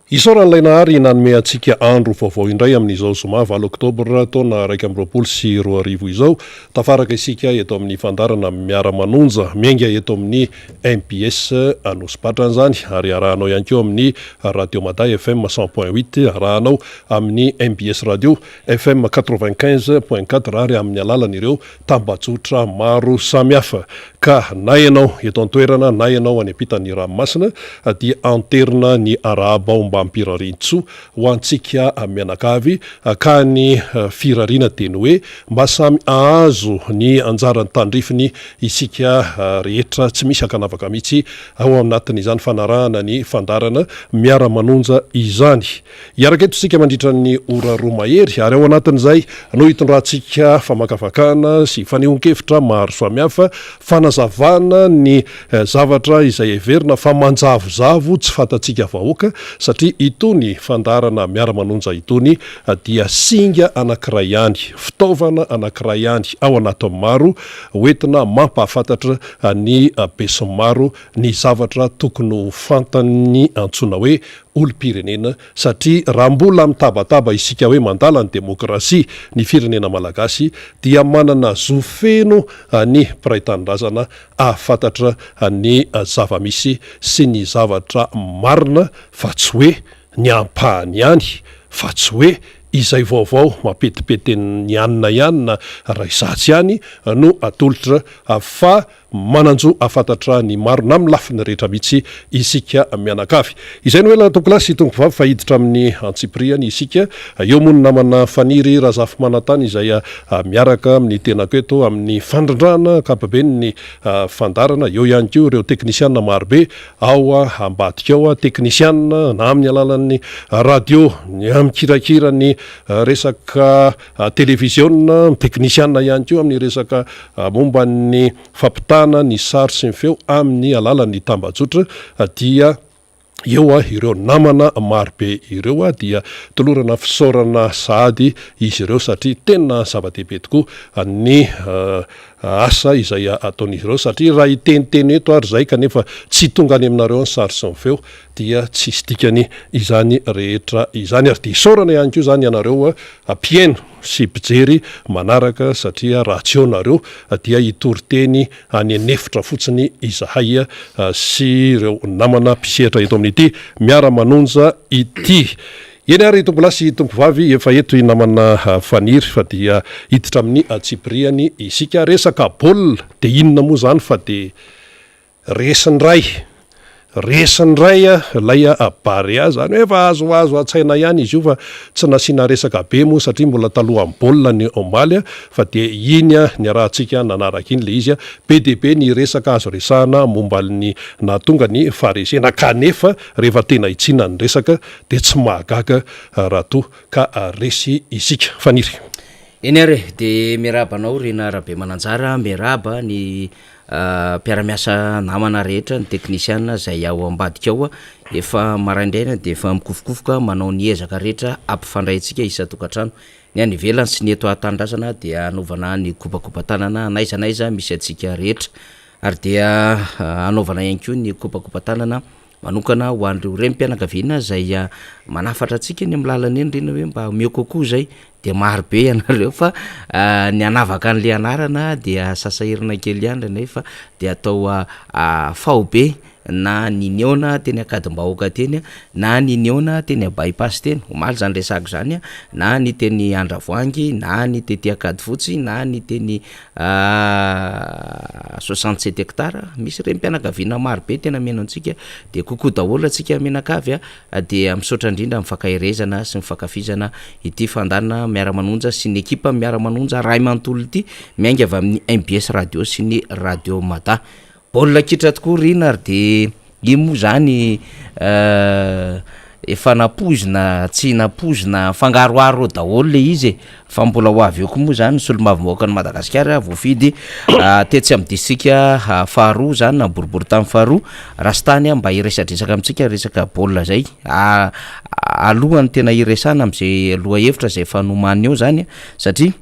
Isaorana ilay Nahary nanome antsika andro vaovao indray amin'izao zoma valo oktobra taona 2021 izao. Tafaraka isika eto amin'ny fandaharana Miara-manonja miainga eto amin'ny MPS Anosipatrana izany ary arahanao ihany koa amin'ny Radio Mada FM cent point huit, arahanao amin'ny MBS Radio FM quatre-vingt-quinze point quatre ary amin'ny alalan'ireo tambajotra maro samihafa. Ka na ianao eto an-toerana na ianao any ampitan'ny ranomasina dia anterina ny arahaba ombam-pirarian-tsoa ho antsika mianakavy ka ny firariana dia ny hoe mba samy hahazo ny anjarany tandrifiny isika rehetra tsy misy ankanavaka mihitsy ao anatin'izany fanarahana ny fandaharana miara-manonja izany. Hiaraka eto isika mandritra ny ora roa mahery ary ao anatin'izay no hitondrantsika famakafakana sy fanehoan-kevitra maro samihafa, fanazavana ny zavatra izay heverina fa manjavozavo tsy fantatsika vahoaka satria itony fandaharana miara-manonja itony dia singa anankiray ihany, fitaovana anankiray ihany ao anatin'ny maro hoentina mampahafantatra ny besinimaro ny zavatra tokony ho fantan'ny antsoina hoe olom-pirenena satria raha mbola mitabataba isika hoe mandala ny demokrasia ny firenena malagasy dia manana zo feno ny mpiray tanindrazana ahafantatra ny zava-misy sy ny zavatra marina fa tsy hoe ny ampahany ihany fa tsy hoe izay vaovao mampetipety ny anona ihany na ray zatsy ihany no atolotra fa Manan-jo hahafantatra ny marina amin'ny lafiny rehetra mihitsy isika mianakavy. Izay no ela tompokolahy sy tompokovavy fa hiditra amin'ny antsipirihany isika. Eo moa ny namana Faniry Razafimanantany izay miaraka amin'ny tenako eto amin'ny fandrindrana ankapobeny ny fandaharana. Eo ihany koa ireo teknisiana marobe ao ambadika ao, teknisiana na amin'ny alalan'ny radio, ny mikirakira ny resaka televiziona, teknisiana ihany koa amin'ny resaka momba ny fampitana ny sary sy ny feo amin'ny alalan'ny tambajotra dia eo ireo namana marobe ireo dia tolorana fisaorana sahady izy ireo satria tena zava-dehibe tokoa ny asa izay ataon'izy ireo satria raha hiteniteny eto ary izay kanefa tsy tonga any aminareo ny sary sy ny feo dia tsisy dikany izany rehetra izany ary dia isaorana ihany koa izany ianareo mpihaino sy mpijery manaraka satria raha tsy eo nareo dia hitory teny any an'efitra fotsiny izahay sy ireo namana mpisehatra eto amin'ity miara-manonja ity. Eny ary tompolahy sy tompovavy efa eto i namana Faniry fa dia hiditra amin'ny antsipirihany isika. Resaka baolina dia inona moa izany fa dia Resy ndray, resy ndray ilay Barea, zany hoe efa azoazo an-tsaina ihany izy io fa tsy nasiana resaka be moa satria mbola talohan'ny baolina ny omaly fa dia iny niarahantsika nanaraka iny ilay izy, be dia be ny resaka azo resahana momba ny nahatonga ny faharesena kanefa rehefa tena hitsiana ny resaka dia tsy mahagaga raha toa ka resy isika. Faniry. Eny ary e, dia miarahaba anao Rina Rabemananjara, miarahaba ny Mpiara-miasa namana rehetra, ny teknisiana izay ao ambadika ao, efa maraindraina dia efa mikofokofoka manao ny ezaka rehetra hampifandray antsika isan-tokantrano. Ny any ivelany sy ny eto an-tanindrazana dia hanaovana ny kobakoba-tanana n'aiza n'aiza misy antsika rehetra. Ary dia hanaovana ihany koa ny kobakoba-tanana manokana ho an'ireo renim-pianakaviana izay manafatra antsika eny amin'ny lalana eny reny hoe mba omeo kokoa izay dia maro be ianareo fa ny hanavaka an'ilay anarana dia sasahirana kely ihany indraindray fa dia atao faobe na ny nihaona teny Ankadimbahoaka teny na ny nihaona teny By pass teny, omaly izany resahako izany na ny teny Andravoahangy na ny tety Ankadifotsy na ny teny 67 hectares, misy renim-pianakaviana maro be tena mino antsika, dia coucou daholo antsika mianakavy a, dia misaotra indrindra amin'ny fankaherezana sy ny fankafizana ity fandaharana miara-manonja sy ny ekipa miara-manonja ray manontolo ity, miainga avy amin'ny mbs radio sy ny radio mada. Baolina kitra tokoa Rina ary dia iny moa zany efa nampoizina tsy nampoizina mifangaroharo eo daholo le izy e, fa mbola ho avy eo koa moa zany ny solombavambahoakan'i Madagasikara voafidy tetsy amin'ny distrika faharoa zany na boriborintany faharoa Rastany mba hiresadresaka amintsika resaka baolina zay, alohan'ny tena hiresahana am'zay lohahevitra zay efa nomanina eo zany satria.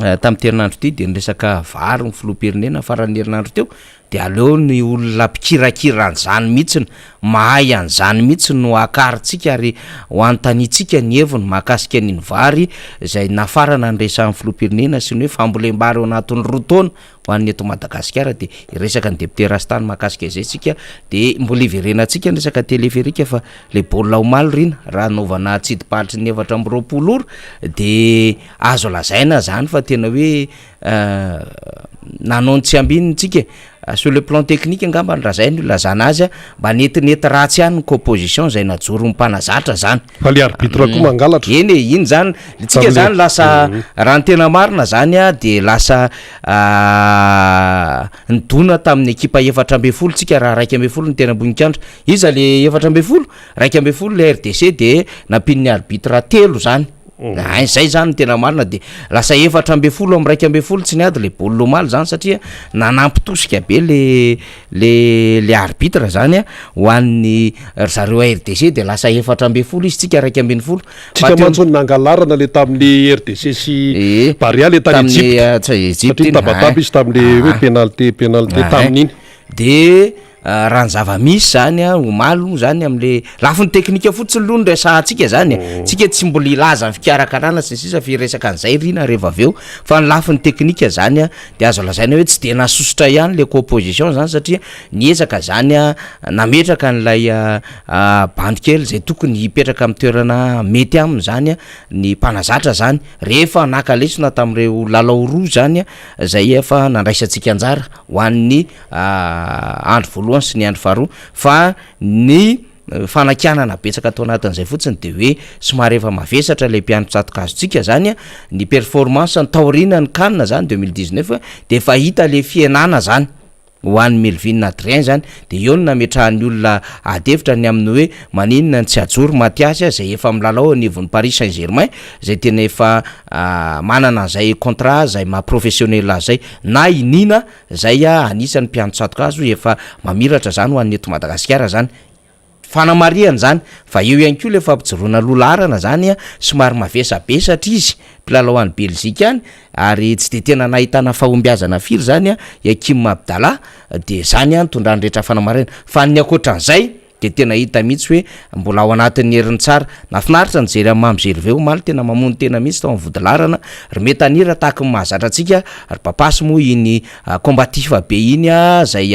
Tamin'ity herinandro ity dia niresaka vary ny filoham-pirenena faran'ny herinandro teo. de aleo ny olona mpikirakira an'izany mihitsiny, mahay an'izany mihitsy no akarintsika ary ho anontaniantsika ny heviny mahakasika an'iny vary izay nafarana niresahan'ny filoham-pirenena sy ny hoe fambolem-bary ao anatin'ny 2 taona ho an'ny eto Madagasikara dia hiresaka ny député Rastany mahakasika izay isika dia mbola hiverenantsika ny resaka téléphérique fa le baolina omaly Rina raha anaovana tsidim-paritry ny 24 ora dia azo lazaina zany fa tena hoe nanao ny tsy ambininy tsika e. Sur le plan technique angamba no raha zay no ilazana azy, mba netinety ratsy ihany ny composition izay najoron'ny mpanazatra zany. Fa le arbitre koa mangalatra. Eny e, iny zany, tsika zany lasa, raha ny tena marina zany a, de lasa nidona tamin'ny ekipa 14 tsika raha 11 no tena ambony kianja. Iza le 14? 11 le RDC de nampian'ny arbitre telo zany. Hay zay zany no tena marina de lasa 14 amin'ny 11 tsy niady le baolina omaly zany satria nanampy tosika be le le le arbitre zany a ho an'ny ry zareo RDC de lasa 14 izy tsika 11. Tsika mantsy no nangalarana le tamin'ny RDC sy Barea le tany Egypte. Egypte Satria nitabataba izy tamin'le hoe penalty penalty tamin'iny. De Raha ny zava-misy zany a, omaly moa zany am'le lafiny teknika fotsiny aloha no resahantsika zany e, tsika tsy mbola hilaza ny fikarakarana sy ny sisa fa hiresaka an'izay Rina rehefa avy eo, fa ny lafiny teknika zany a de azo lazaina hoe tsy de nasosotra ihany le composition zany satria niezaka zany a nametraka an'ilay bandy kely zay tokony hipetraka amin'ny toerana mety aminy zany a ny mpanazatra zany rehefa naka lesona tamin'ireo lalao roa zany a zay efa nandraisantsika anjara ho an'ny andro voalohany sy ny andro faharoa fa ny fanakianana betsaka atao anatin'izay fotsiny de hoe somary efa mavesatra le mpiandry tsatokazotsika zany a, ny performance ny taoriana ny CAN zany 2019 de efa hita le fihenana zany ho an'ny Melvin Adrien zany de eo no nametrahan'ny olona ady hevitra ny amin'ny hoe maninona ny tsy ajoro Mathias zay efa milalao anivon'ny Paris Saint-Germain zay tena efa manana an'izay contrat zay maha professionnel azy zay na i Nina zay anisan'ny mpiandry tsatokazo efa mamiratra zany ho an'ny eto Madagasikara zany. Fanamarihana zany fa eo ihany koa le fampijoroana loha laharana zany somary mavesabesatra izy mpilalao any Belzika any ary tsy de tena nahitana fahombiazana firy zany i Hakim Abdallah de zany nitondrany rehetra fanamarihana fa ny ankoatran'izay de tena hita mihitsy hoe mbola ao anatin'ny heriny tsara. Nahafinaritra nijery an'i Mamy Gervais omaly, tena mamono tena mihitsy tao amin'ny vodilaharana ry Metanira tahaky ny mahazatra antsika ry Papasy moa iny combatif be iny zay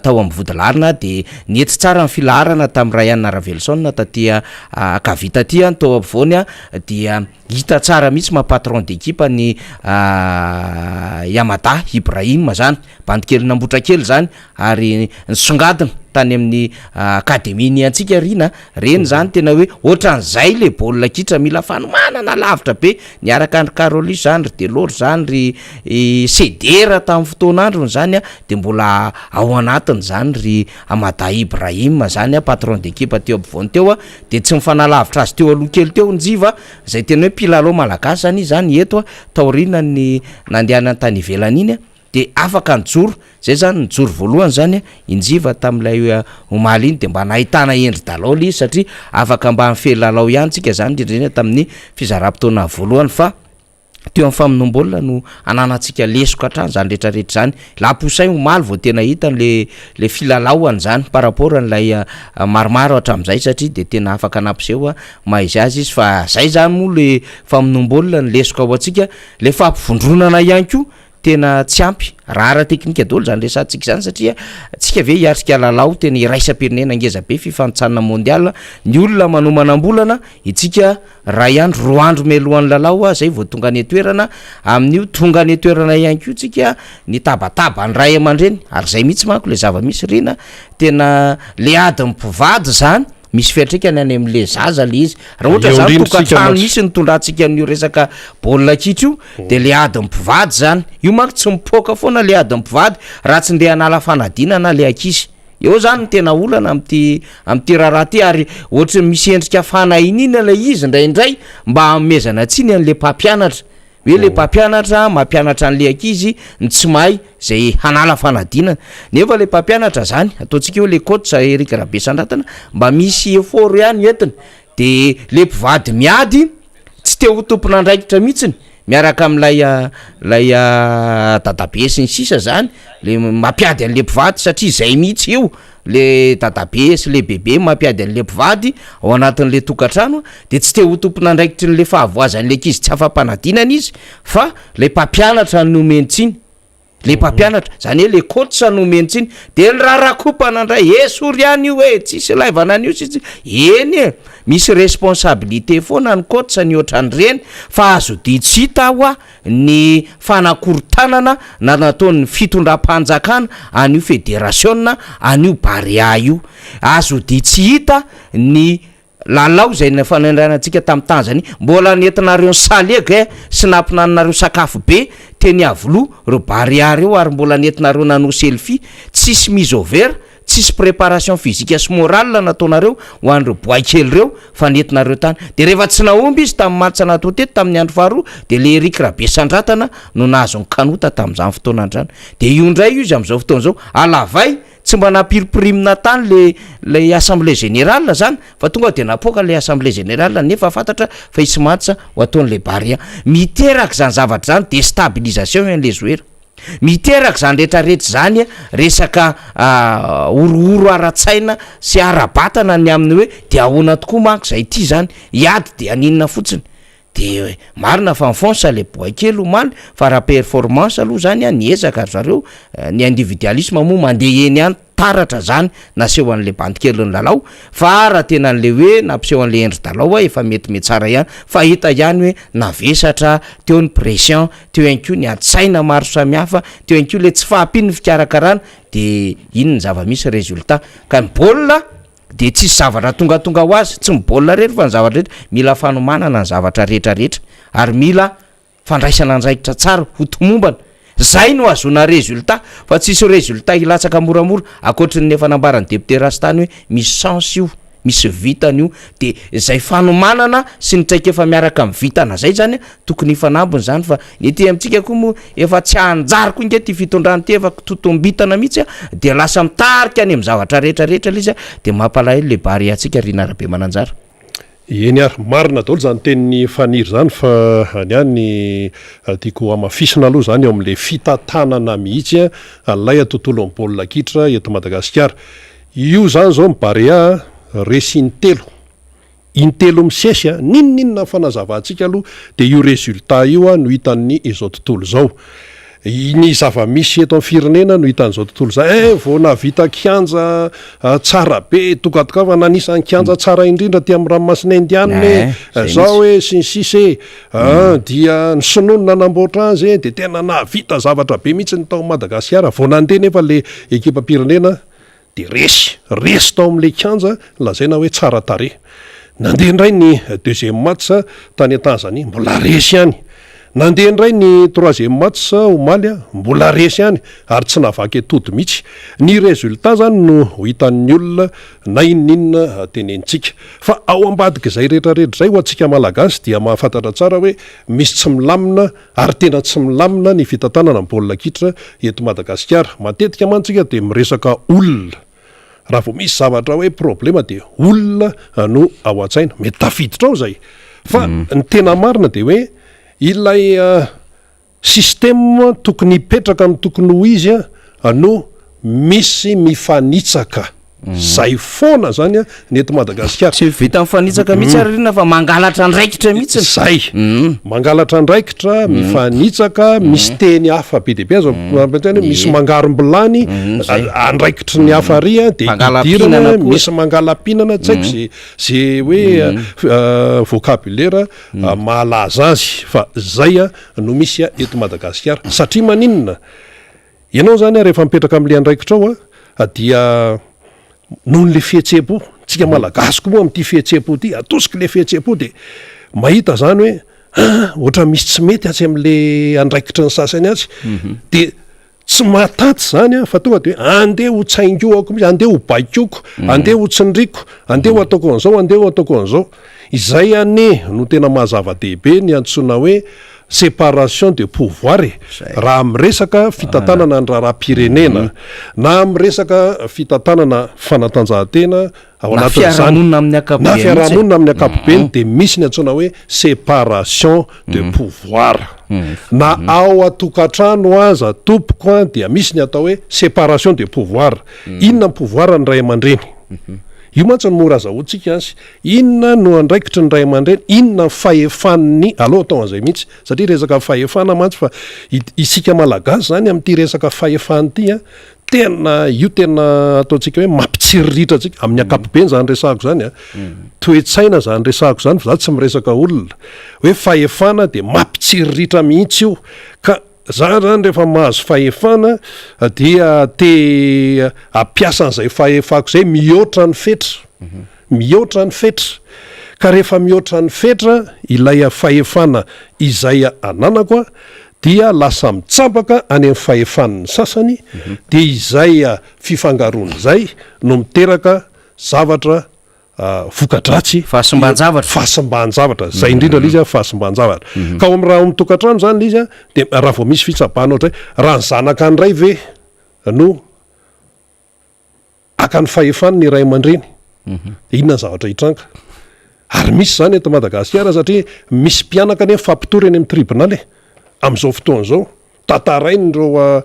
tao amin'ny vodilaharana de nety tsara ny filaharana tamin'i Ryan Ravelison taty ankavia taty tao ampovoany dia hita tsara mihitsy maha patron d'équipe ny Yamada Ibrahim zany bandy kely nambotra kely zany ary nisongadina tany amin'ny académie ny antsika Rina reny zany tena hoe ohatran'izay le baolina kitra mila fanomanana lavitra be niaraka andry Carolus zany ry Delors zany ry Cedera tamin'ny fotoan'androny zany a de mbola ao anatiny zany ry Amada Ibrahim zany a patron d'équipe teo ampovoany teo a de tsy mifanalavitra azy teo aloha kely teo Njiva zay tena hoe mpilalao malagasy zany izy zany eto a taorianany nandehanany tany ivelany iny a de afaka nijoro zay zany nijoro voalohany zany Injiva tamin'ilay omaly iny de mba nahitana endri-dalao le izy satria afaka mba nifehy lalao ihany tsika zany indrindra indrindra tamin'ny fizaram-potoana voalohany fa teo amin'ny famonoam-baolina no ananantsika lesoka hatrany zany rehetrarehetra zany. Lapoussin omaly vao tena hita le le filalaoany zany par rapport an'ilay maromaro hatramin'izay satria de tena afaka nampiseho maha izy azy izy fa zay zany moa le famonoam-baolina ny lesoka ho antsika le fampivondronana ihany koa tena tsy ampy raha ara-teknika daholo zany resahantsika zany satria tsika ve hiatrika lalao tena iraisam-pirenena ngeza be fifanintsanana mondial ny olona manomana am-bolana itsika ray andro 2 andro mialohan'ny lalao a zay vao tonga any an-toerana amin'io tonga any an-toerana ihany koa tsika ny tabataba ny ray aman-dreny ary zay mihitsy manko le zava-misy Rina tena le ady mpivady zany misy fiantraikany any amin'le zaza le izy raha ohatra zany tokantrano misy nitondrantsika an'io resaka baolina kitra io de le ady mpivady zany io manko tsy mipoaka foana le ady mpivady raha tsy ndeha hanala fanadinana le ankizy eo zany ny tena olana am'ty am'ty raharaha ty ary ohatry misy endrika fanahinina lay izy indraindray mba hanomezana tsiny an'le mpampianatra hoe le mpampianatra mampianatra an'le ankizy ny tsy mahay zay hanala fanadinana nefa le mpampianatra zany ataontsika hoe le coach Eric Rabesandratana mba misy effort ihany entiny de le mpivady miady tsy te ho tompon'andraikitra mihitsiny. miaraka amin'ilay ilay dadabe sy ny sisa zany, le mampiady an'le mpivady satria zay mihitsy io, le dadabe sy le bebe mampiady an'le mpivady ao anatin'le tokantrano, de tsy te ho tompon'andraikitry n'le fahavoazan'le ankizy tsy afa-panadinana izy fa le mpampianatra no omeny tsiny, le mpampianatra zany hoe le coach no omeny tsiny, de ny rarakopana ndray esory ihany io e, tsisy ilaivana an'io sisy, eny e, misy responsabilité foana ny coach ny ohatran'ireny fa azo ody tsy hita hoa ny fanakorontanana na nataon'ny fitondram-panjakana an'io federasiona an'io Barea io, azo ody tsy hita ny lalao izay nifanandranantsika tamin'i Tanzania, mbola nentinareo nisalegy eh, sy nampinaninareo sakafo be teny Iavoloha reo Barea reo ary mbola nentinareo nanao selfie, tsisy mise au vert, tsisy préparation physique sy morale nataonareo ho an'ireo boay kely reo fa nentinareo tany, de rehefa tsy nahomby izy tamin'ny match natao teto tamin'ny andro faharoa de le Eric Rabesandratana no nahazo ny kanota tamin'izany fotoana izany, de io indray io izy amin'izao fotoana izao alavay Tsy mba nampiripirimina tany le lay assemblée générale zany fa tonga de napoaka le assemblée générale nefa fantatra fa hisy match ho ataon'le Barea. Miteraka zany zavatra zany destabilisation an'le joueur. Miteraka zany retraretra zany resaka horohoro ara-tsaina sy ara-batana ny amin'ny hoe de ahoana tokoa manko zay ity zany, hiady de haninona fotsiny. De marina fa nifonce le boay kely omaly fa raha performance aloha zany an niezaka ry zareo, ny individualisme moa mandeha eny ihany taratra zany naseho an'le bandy kely nilalao fa raha tena an'le hoe nampiseho an'le endri-dalao efa metimety tsara ihany fa hita ihany hoe navesatra teo ny pression, teo ihany koa ny ady-tsaina maro samihafa, teo ihany koa le tsy fahampian'ny fikarakarana de iny ny zava-misy résultat ka ny baolina Dia tsisy zavatra tongatonga ho azy, tsy ny baolina irery fa ny zavatra rehetra, mila fanomanana ny zavatra rehetra rehetra ary mila fandraisana andraikitra tsara ho tomombana, zay no ahazoana résultat fa tsisy résultat hilatsaka moramora ankoatry ny efa nambaran'ny député Rastany hoe misy chance io, misy vitany io, de zay fanomanana sy ny traikefa miaraka amin'ny vitana zay zany tokony hifanambina zany fa Ny ety amintsika koa moa efa tsy hanjary koa nge ty fitondrana ty efa kitotombitana mihitsy a, dia lasa mitarika any amin'ny zavatra rehetra rehetra le izy a, dia mampalahelo le Barea antsika Rina Rabemananjara. Eny ary, marina daholo izany tenin'i Faniry izany fa ny ahy ny tiako hamafisina aloha izany eo amin'ilay fitantanana mihitsy an'ilay tontolon'ny baolina kitra eto Madagasikara. Io izany izao ny Barea resy intelo Intelo misesy a! N'inon'inona fanazavantsika aloha dia io résultat io no hitan'ny izao tontolo izao. Ny zava-misy eto amin'ny firenena no hitan'izao tontolo izao. Eh, vao nahavita kianja tsara be, tokatokavana anisan'ny kianja tsara indrindra aty amin'ny ranomasina Indiana e, zao e, sy ny sisa e. Ah, dia ny sinoa no nanamboatra azy e, dia tena nahavita zavatra be mihitsy ny tao Madagasikara. Vao nandeha nefa le ekipam-pirenena Dia resy, resy tao amin'ilay kianja lazaina hoe tsara tarehy. Nandeha indray ny deuxième match tany Tanzanie, mbola resy ihany. Nandeha indray ny troisième match omaly, mbola resy ihany ary tsy nahavaky atody mihitsy. Ny résultat izany no ho hitan'ny olona na inona inona tenenintsika. Fa ao ambadik'izay rehetra rehetra izay ho antsika Malagasy dia mahafantatra tsara hoe misy tsy milamina Ary tena tsy milamina ny fitantanana ny baolina kitra eto Madagasikara. Matetika mantsy tsika dia miresaka olona. Raha vao misy zavatra hoe problema dia olona no ao an-tsaina. Mety tafiditra ao izay. Fa ny tena marina dia hoe ilay système tokony hipetraka amin'ny tokony ho izy no misy mifanitsaka. Zay foana zany ny eto Madagasikara. Tsy vita mifanitsaka mihitsy ary rina fa mangalatra andraikitra mihitsy. Zay. Mangalatra andraikitra, mifanitsaka, misy teny hafa be dia be azo ampiasaina hoe misy mangarom-bilany, andraikitry ny hafa ary dia idirana, misy mangala-pihinana, tsy haiko ze ze hoe vocabulaire mahalaza azy fa zay no misy eto Madagasikara. Satria maninona? Ianao izany rehefa mipetraka amin'ilay andraikitrao dia noho n'ilay fihetseham-po, tsika malagasy koa moa amin'ity fihetseham-po ity, atosiky ilay fihetseham-po dia mahita izany hoe ah, ohatran'ny misy tsy mety atsy amin'ilay andraikitry ny sasany atsy. Dia tsy mahatanty izany fa tonga dia hoe andeha ho tsaingohako mihitsy, andeha ho baikoko, andeha ho tsindriko, andeha ho ataoko an'izao, andeha ho ataoko an'izao. Izay anie no tena maha zava-dehibe ny antsoina hoe. séparation de pouvoir e, raha miresaka fitantanana ny raharaham-pirenena na miresaka fitantanana fanatanjahantena ao Na anatin'izany, fiarahamonina amin'ny na ankapobeny mihitsy e. fiarahamonina amin'ny ankapobeny dia misy ny antsoina hoe séparation de pouvoir. Na ao an-tokantrano aza tompoko a dia misy ny atao hoe séparation de pouvoir. Inona ny pouvoir ny ray aman-dreny? Io mantsy no mora azahoantsika azy. Inona no andraikitry ny ray aman-dreny? Inona ny fahefan'ny, aleo atao an'izay mihitsy satria resaka fahefana mantsy fa isika Malagasy izany amin'ity resaka fahefana ity a, tena io tena ataontsika hoe mampitsiriritra antsika, amin'ny ankapobeny izany resahako izany a, toe-tsaina izany resahako izany fa za tsy miresaka olona, hoe fahefana dia mampitsiriritra mihitsy io ka Za zany rehefa mahazo fahefana dia te hampiasa an'izay fahefako izay mihoatra ny fetra, mihoatra ny fetra, ka rehefa mihoatra ny fetra ilay fahefana izay ananako a, dia lasa mitsabaka any amin'ny fahefan'ny sasany, dia izay fifangaroana izay no miteraka zavatra voka-dratsy, Fahasimban-javatra. Fahasimban-javatra, zay indrindra le izy a, fahasimban-javatra. Ka ao amin'ny raha ao amin'ny tokantrano zany le izy a, de raha vao misy fitsabahana ohatray, raha ny zanaka ny ray ve no haka ny fahefany ny ray aman-dreny, de inona ny zavatra hitranga? Ary misy zany eto Madagasikara satria misy mpianaka anie mifampitory eny amin'ny tribonaly e, amin'izao fotoana izao. Tantarain'ireo aa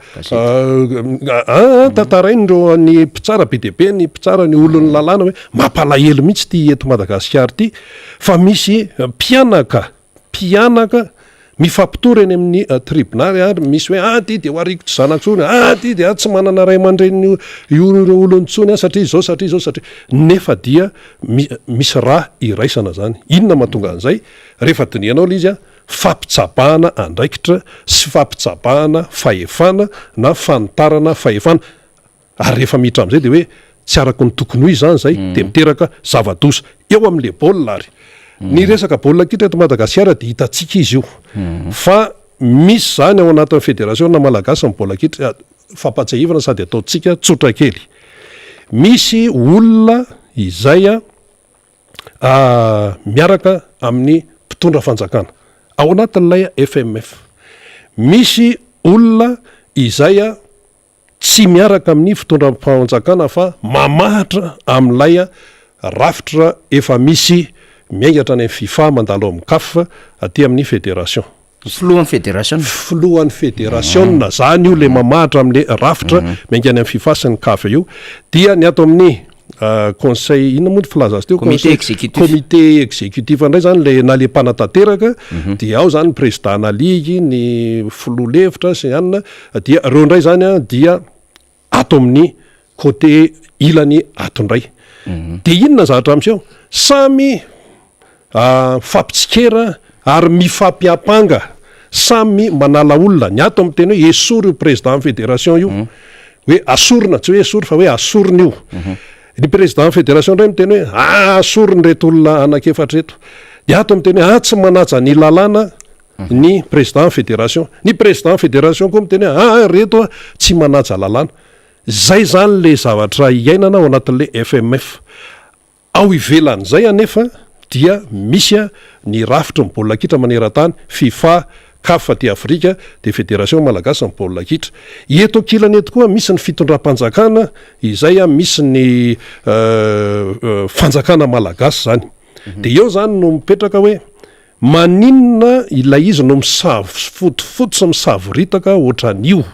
tantarain'ireo ny mpitsara be dia be, ny mpitsara, ny olon'ny lalàna hoe mampalahelo mihitsy ity eto Madagasikara ity fa misy mpianaka, mpianaka mifampitory eny amin'ny tribonaly ary misy hoe ah ity dia ho ariako tsy zanako intsony, ah ity dia tsy manana ray aman-dreny io ireo olona intsony aho satria izao satria izao satria, nefa dia misy ra iraisana izany. Inona mahatonga an'izay? Rehefa dinihanao ilay izy an, fampitsabahana andraikitra sy fampitsabahana fahefana na fanitarana fahefana ary rehefa miditra amin'izay dia hoe tsy araka ny tokony ho izy izany izay dia miteraka zava-doza eo amin'ilay baolina ary ny resaka baolina kitra eto Madagasikara dia hitantsika izy io fa misy izany ao anatin'ny federasiona malagasy ny baolina kitra fampatsiahivana sady ataontsika tsotra kely misy olona izay miaraka amin'ny mpitondra fanjakana ao anatin'ilay FMF. Misy olona izay tsy miaraka amin'ny fitondram-panjakana fa mamahatra amin'ilay rafitra efa misy miainga hatrany amin'ny Fifa mandalo amin'ny Caf aty amin'ny federation. Filohan'ny federasiona. Filohan'ny federasiona, zany io le mamahatra amle rafitra miainga any amin'ny Fifa sy ny Caf io, dia ny ato amin'ny conseil, inona moa ny filaza azy teo? Comité exécutif. Comité exécutif indray zany le na le mpanatanteraka, dia ao zany ny président-na ligue, ny filoha lefitra sy ny anona, dia reo indray zany an dia ato amin'ny côté ilany ato indray. Dia inona zavatra miseho? Samy mifampitsikera ary mifampiampanga, samy manala olona. Ny ato miteny hoe esory io président ny fédération io, hoe asorina, tsy hoe esory fa hoe asorina io. Ny président ny fédération indray miteny hoe ah asorina ireto olona anankiefatra ireto. Ny ato miteny hoe ah tsy manaja ny lalàna ny président ny fédération. Ny président ny fédération koa miteny hoe ah ireto tsy manaja lalàna. Zay zany le zavatra iainana ao anatin'le FMF. Ao ivelan'izay anefa dia misy ny rafitry ny baolina kitra maneran-tany, Fifa, Caf aty Afrika, dia Federation Malagasy ny baolina kitra. Eto ankilany eto koa misy ny fitondram-panjakana izay misy ny fanjakana malagasy zany. Dia eo zany no mipetraka hoe Maninona ilay izy no misavofotofoto sy misavoritaka ohatran'io?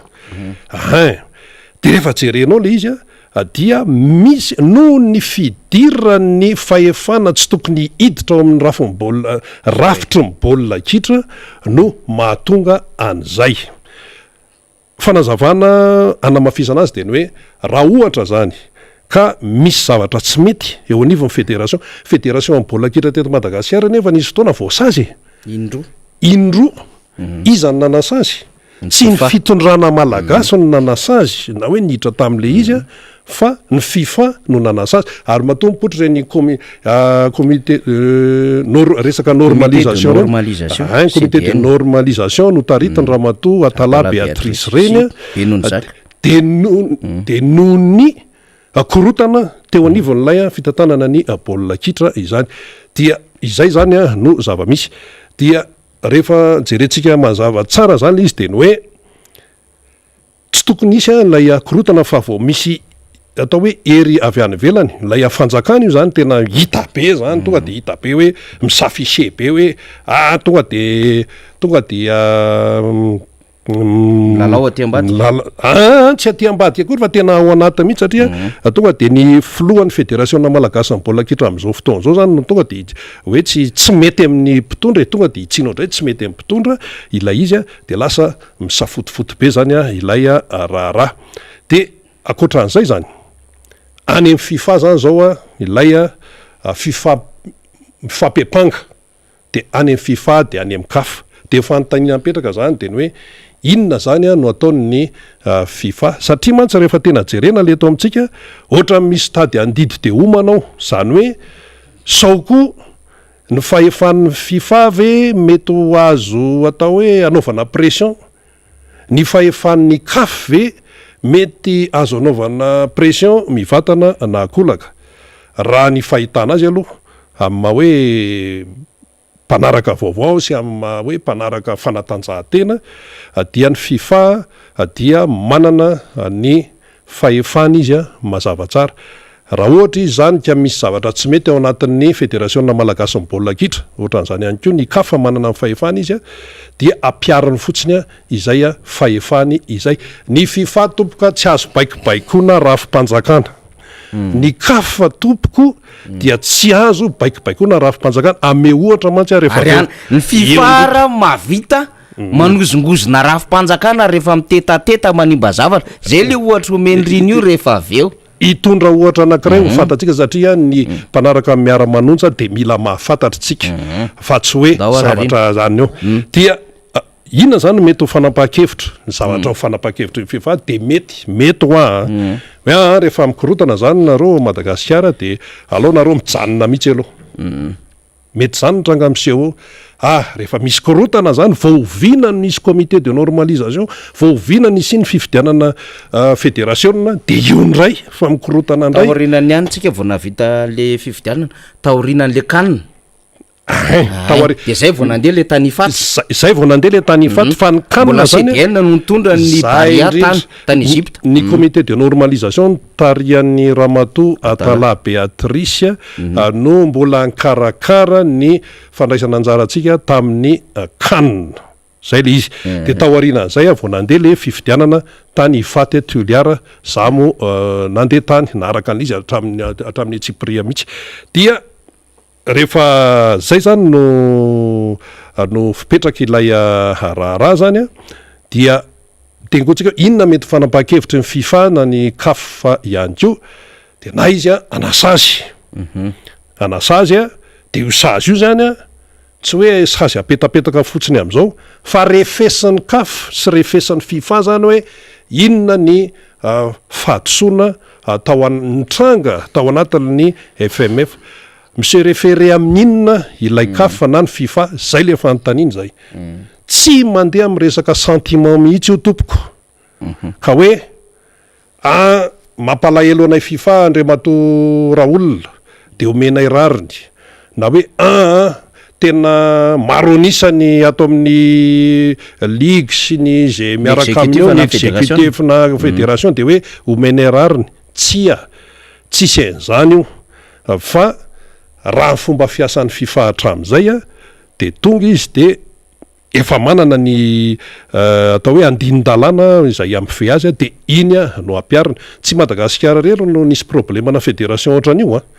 Hein! Dia rehefa jerenao ilay izy dia misy, noho ny fidiran'ny fahefana tsy tokony hiditra ao amin'ny rafin'ny baolina, rafitry ny baolina kitra no mahatonga an'izay. Fanazavana hanamafisana azy dia ny hoe raha ohatra izany ka misy zavatra tsy mety eo anivon'ny federation, federation an'ny baolina kitra teto Madagasikara anefa nisy fotoana voasazy e! Indroa. Indroa. Iza no nanasazy? Tsy ny fitondrana malagasy no nanasazy na hoe niditra tamin'ilay izy fa ny Fifa no nanasazy ary matoa mipoitra ireny comi comité nor resaka normalisation ireny, ein comité de normalisation notaritin'i Ramatoa Atallah Béatrice ireny dia noho dia noho ny korontana teo anivon'ilay fitantanana ny baolina kitra izany dia izay izany no zava-misy dia. Rehefa jerentsika mazava tsara zany ilay izy dia ny hoe tsy tokony hisy ilay korontana fa vao misy atao hoe hery avy any ivelany, ilay fanjakana io zany tena hita be zany, tonga de hita be hoe mi-s'afficher be hoe ah tonga de tonga dia Milalao aty ambadika? Milala, aa tsy aty ambadika akory fa tena ao anatiny mihitsy satria tonga dia ny filohan'ny federasiona malagasin'ny baolina kitra amin'izao fotoana izao zany no tonga dia hoe tsy tsy mety amin'ny mpitondra e, tonga dia hitsina ohatray tsy mety amin'ny mpitondra ilay izy a, dia lasa misafotofoto be zany a ilay raharaha. Dia ankoatran'izay zany, any amin'ny fifa zany izao a ilay fifa mifampiampanga. dia any amin'ny fifa dia any amin'ny caf. Dia ny fanontaniana mipetraka izany dia ny hoe inona izany no ataon'ny fifa? Satria mantsy rehefa tena jerena ilay eto amintsika ohatran'ny misy tady handidy dia homana ao, izany hoe sao koa ny fahefan'ny fifa ve mety ho azo atao hoe anaovana pression? Ny fahefan'ny caf ve mety azo anaovana pression mivantana na ankolaka? Raha ny fahitana azy aloha, amin'ny maha hoe mpanaraka vaovao sy amin'ny maha hoe mpanaraka fanatanjahantena dia ny fifa dia manana ny fahefany izy mazava tsara. Raha ohatra izy izany ka misy zavatra tsy mety ao anatin'ny federasiona malagasin'ny baolina kitra, ohatran'izany ihany koa ny caf manana ny fahefany izy dia ampihariny fotsiny izay fahefany izay. Ny fifa tompoko tsy azo baikobaikoana rafi-panjakana. Ny caf tompoko dia tsy azo baikobaikoana rafi-panjakana. Ame ohatra mantsy aho rehefa avy eo. Ny fifa ara mahavita Manozongozona rafi-panjakana rehefa mitetateta manimba zavatra. Zay le ohatra omen'i Rina io rehefa avy eo. Hitondra ohatra anankiray ho fantatsika satria ny mpanaraka ny miara-manonja dia mila mahafantatra tsika fa tsy hoe zavatra zany eo. Dia inona zany no mety ho fanapahan-kevitra? Ny zavatra ho fanapahan-kevitry ny fifa dia mety, mety hoa an! Hoe aa rehefa mikorotana zany nareo ao Madagasikara dia aleo nareo mijanona mihitsy aloha. Mety izany ny tranga miseho eo. Ah, rehefa misy korontana izany, vao oviana no nisy comité de normalisation, vao oviana nisian'ny fifidianana federasiona, dia io indray fa mikorontana indray. Taorianan'ny any tsika vao nahavita le fifidianana, taorianan'le can. Hein, taori-. Dia zay vao nandeha le tany Ifaty. Zay, zay vao nandeha le tany Ifaty, fa ny can Mbola zany. CDN no nitondra ny Zay Barea indrindra. tany, tany Egypte. Ny comité de normalisation notarihan'ny Ramatoa Atallah Béatrice no mbola nikarakara ny fandraisana anjarantsika tamin'ny can. Zay le izy. Dia taorianan'izay aho vao nandeha le fifidianana tany Ifaty Toliara, za moa nandeha tany naharaka an'izy hatramin'ny hatramin'ny antsipiriany mihitsy. Dia rehefa zay zany no no fipetrak'ilay raharaha zany an, dia miteny koa tsika hoe inona mety ho fanapahan-kevitry ny fifa na ny caf ihany koa, dia na izy an hanasazy, hanasazy an, dia io sazy io zany an, tsy hoe sazy apetapetaka fotsiny amin'izao, fa refesin'ny caf sy refesin'ny fifa zany hoe inona ny fahadisoana tao an, nitranga tao anatin'ny FMF. Mi-se referer amin'ny inona ilay caf na ny fifa, zay le fanontaniana zay. Tsy mandeha amin'ny resaka sentiment mihitsy io tompoko. Ka hoe ah mampalahelo anay fifa Andriamatoa Raoul dia omenay rariny na hoe ah tena maro an'isa ny ato amin'ny ligue sy ny ze miaraka aminy eo, ny executif na federation dia hoe omenay rariny. Tsia, tsisy an'izany io fa raha ny fomba fiasan'ny fifa hatramin'izay dia tonga izy dia efa manana ny atao hoe andinin-dalàna izay hampifehy azy dia iny no ampiharina. Tsy i Madagasikara irery no nisy problemana fédération ohatran'io an!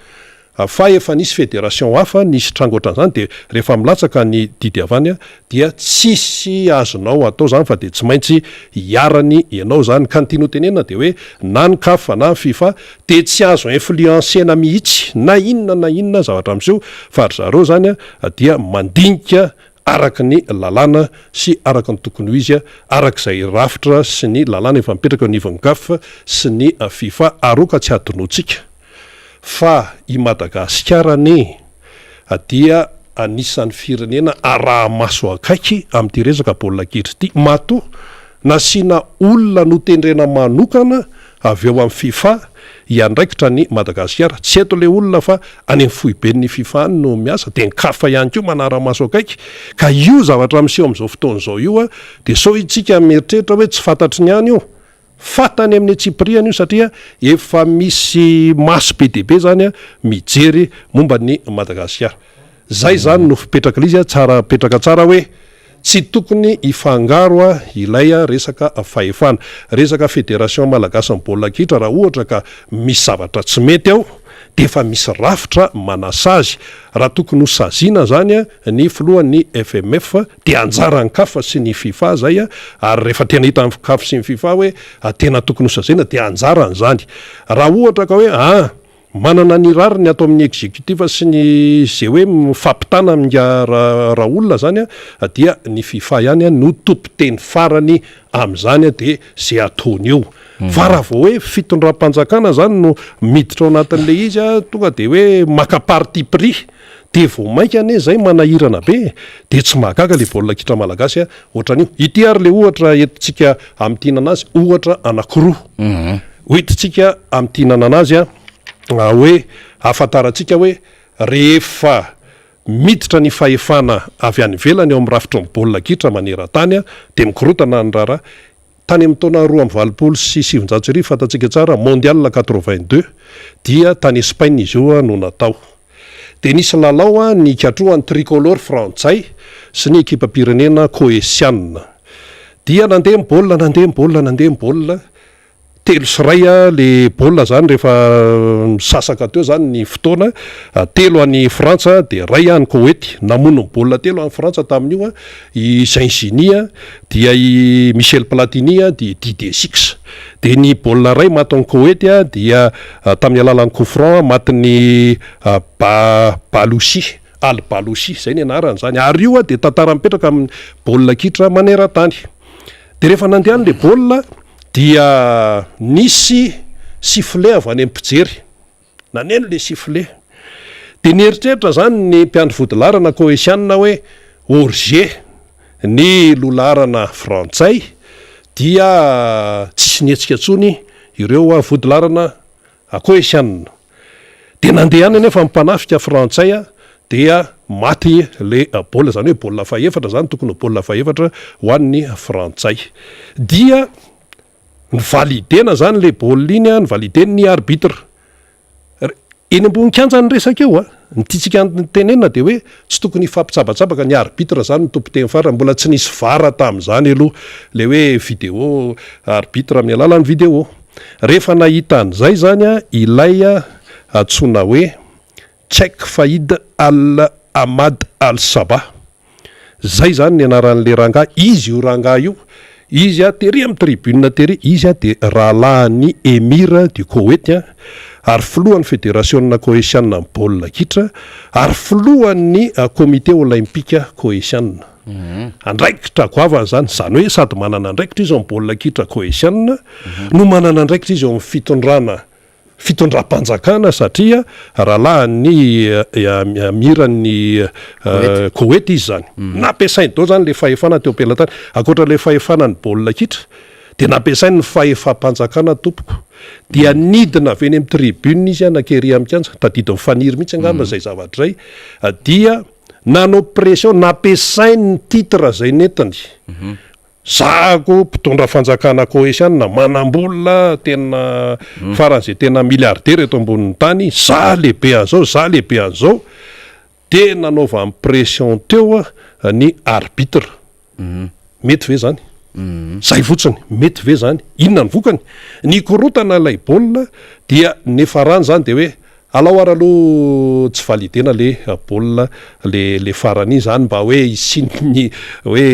Fa efa nisy fédération hafa nisy tranga ohatran'izany dia rehefa milatsaka ny didy avy any dia tsisy azonao atao izany fa dia tsy maintsy iharany ianao izany. Ka ny tiany hotenenina dia hoe na ny caf na ny fifa dia tsy azo influencer-na mihitsy na inona na inona zavatra miseho fa ry zareo izany dia mandinika araka ny lalàna sy araka ny tokony ho izy, araka izay rafitra sy ny lalàna efa mipetraka eo anivon'ny Caf sy ny Fifa. Ary aoka tsy hadinoantsika fa i Madagasikara anie dia anisan'ny firenena araha-maso akaiky amin'ity resaka baolina kitra ity. Matoa nasiana olona notendrena manokana avy ao amin'ny Fifa. hiandraikitra an'i Madagasikara. Tsy eto ilay olona fa any amin'ny foiben'ny fifa any no miasa, dia ny caf ihany koa manara-maso akaiky. Ka io zavatra miseho amin'izao fotoana izao io dia sao isika mieritreritra hoe tsy fantatry ny any io. Fantany amin'ny antsipiriany io satria efa misy maso be dia be izany mijery momba an'i Madagasikara. Zay izany no fipetrak'ilay izy, tsara apetraka tsara hoe tsy tokony hifangaro ilay resaka fahefana. Resaka fédération malagasin'ny baolina kitra raha ohatra ka misy zavatra tsy mety ao dia efa misy rafitra manasazy. Raha tokony ho saziana izany ny filohan'ny FMF dia anjaran'ny caf sy ny fifa izay ary rehefa tena hitan'ny caf sy ny fifa hoe tena tokony ho saziana dia anjarany izany. Raha ohatra ka hoe an! Manana ny rariny ato amin'ny executif sy ny ze hoe mifampitana amin'ingahy Raolona zany dia ny fifa ihany no tompon-teny farany amin'izany dia ze ataony eo. Fa raha vao hoe fitondram-panjakana zany no miditra ao anatin'le izy tonga dia hoe maka parti pris dia vao mainka anie zay manahirana be e! Dia tsy mahagaga le baolina kitra malagasy ohatran'io. Ity ary le ohatra entintsika amintinana azy ohatra anakiroa. Hoentintsika amintinana azy hoe ahafantarantsika hoe rehefa miditra ny fahefana avy any ivelany ao amin'ny rafitry ny baolina kitra maneran-tany dia mikorotana ny raharaha. Tany amin'ny taona 1982, fantatsika tsara, Mondial 82, dia tany Espagne izy io no natao. Dia nisy lalao nikatrohan'ny tricolore frantsay sy ny ekipam-pirenena koesiana. Dia nandeha ny baolina, nandeha ny baolina, nandeha ny baolina. 3-1 le baolina zany rehefa misasaka teo zany ny fotoana, telo an'i Frantsa dia ray an'i Koety. Namono ny baolina telo an'i Frantsa tamin'io i Zinzini dia i Michel Platini dia i Didier Six. Dia ny baolina iray matin'i Koety dia tamin'ny alalan'ny coup franc matin'i Ba Balouchi, Al Balouchi, zay ny anarany zany. Ary io dia tantara mipetraka amin'ny baolina kitra maneran-tany. Dia rehefa nandeha an'ilay baolina dia nisy sifflet avy any amin'ny mpijery. Naneno ilay sifflet. Dia nieritreritra izany ny mpiandry vodilaharana Koesianina hoe hors-jeu ny lohalaharana frantsay dia tsisy nihetsika intsony ireo vodilaharana Koesianina. Dia nandeha ihany anefa ny mpanafika frantsay dia maty le baolina, izany hoe baolina fahefatra izany, tokony ho baolina fahefatra ho an'ny frantsay. Dia ni-valider-na izany le baolina iny, ni-valider-n'ny arbitre. Eny ambony kianja ny resaka eo a! Ny tiantsika tenenina dia hoe tsy tokony hifampitsabatsabaka, ny arbitre izany no tompon-teny farany, mbola tsy nisy var tamin'izany aloha, le hoe vidéo, arbitre amin'ny alalan'ny vidéo. Rehefa nahita an'izay izany ilay antsoina hoe Cheikh Faid Al Ahmad Al Sabah, zay izany ny anaran'ilay rangahy, izy io rangahy io, izy tery amin'ny tribune tery, izy dia rahalahin'ny Emir du Koweït ary filohan'ny federasiona koesiana amin'ny baolina kitra ary filohan'ny comité olaimpika koesiana. Andraikitra goavana izany, izany hoe sady manana andraikitra izy ao amin'ny baolina kitra koesiana no manana andraikitra izy eo amin'ny fitondrana fitondram-panjakana satria rahalahin'ny Amiran'ny Koety izy izany. Nampiasainy daholo izany ilay fahefana teo am-pelatany. Ankoatra ilay fahefana ny baolina kitra dia nampiasainy ny fahefam-panjakana tompoko. Dia nidina avy eny amin'ny tribune izy nakery amin'ny kianja, tadidin'i Faniry mihitsy angamba izay zavatra izay, dia nanao pression, nampiasainy ny titre izay nentiny. Zahako mpitondra fanjakana koesiana manambola tena faran'izay tena milliardaire eto ambonin'ny tany, za lehibe an'izao, za lehibe an'izao, de nanaovany pression teo ny arbitre. Mety ve zany? Zay fotsiny, mety ve zany? Inona ny vokany? Nikorotana ilay baolina dia niafarany zany de hoe Alao ary aloha tsy validena le baolina le le farany iny zany mba hoe hisian'ny hoe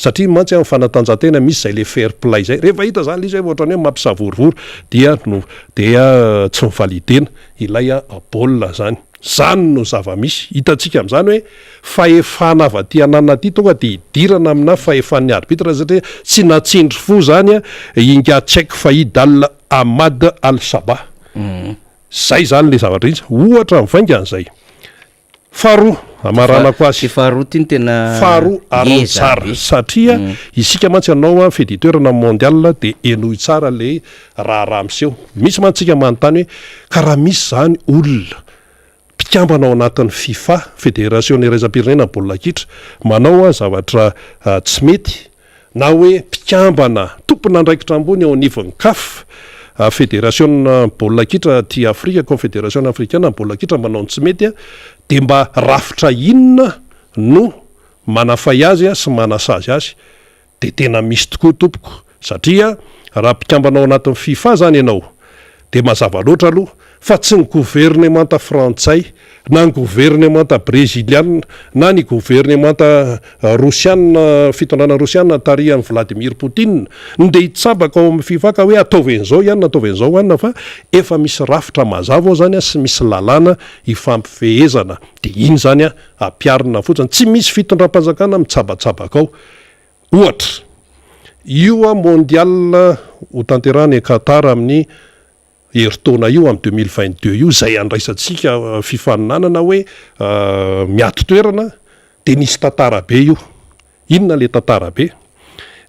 satria mantsy amin'ny fanatanjahantena misy zay le fair play zay, rehefa hita zany le izy hoe ohatran'ny hoe mampisavorovoro dia no dia tsy mivalidena ilay baolina zany. Zany no zava-misy. Hitantsika amin'izany hoe fahefana avy aty ananona aty tonga dia hidirana amina fahefan'ny arbitre satria tsy natsindry fo zany ingahy Cheikh Faid Al Ahmad Al Sabah. Zay zany le zavatra izy. Ohatra mivaingana zay. Faharoa, Amaranako azy. Ty faharoa ty no tena Faharoa araho ngeza tsara be. satria isika mantsy hanao feditoerana mondial dia henoy tsara le raharaha miseho. Misy mantsy tsika manontany hoe ka raha misy zany olona mpikambana ao anatin'ny fifa, federasiona iraisam-pirenena baolina kitra, manao zavatra tsy mety na hoe mpikambana tompon'andraikitra ambony eo anivon'ny caf, federasiona baolina kitra aty Afrika, confederation africaine ny baolina kitra manao ny tsy mety dia mba rafitra inona no manafay azy sy manasazy azy? Dia tena misy tokoa tompoko satria raha mpikambana ao anatin'ny fifa zany ianao dia mazava loatra aloha fa tsy ny governemanta frantsay na ny governemanta breziliana na ny governemanta rosiana, fitondrana rosiana tarihan'i Vladimir Poutine no dia hitsabaka ao amin'ny fifa ka hoe ataovy an'izao ianona ataovy an'izao anona fa efa misy rafitra mazava ao zany sy misy lalàna ifampifehezana dia iny zany ampiharina fotsiny, tsy misy fitondram-panjakana mitsabatsabaka ao. Ohatra, io mondial ho tanterahina any Qatar amin'ny herintaona io, amin'ny 2022 io, izay handraisantsika fifaninanana hoe miady toerana, dia nisy tantara be io. Inona ilay tantara be?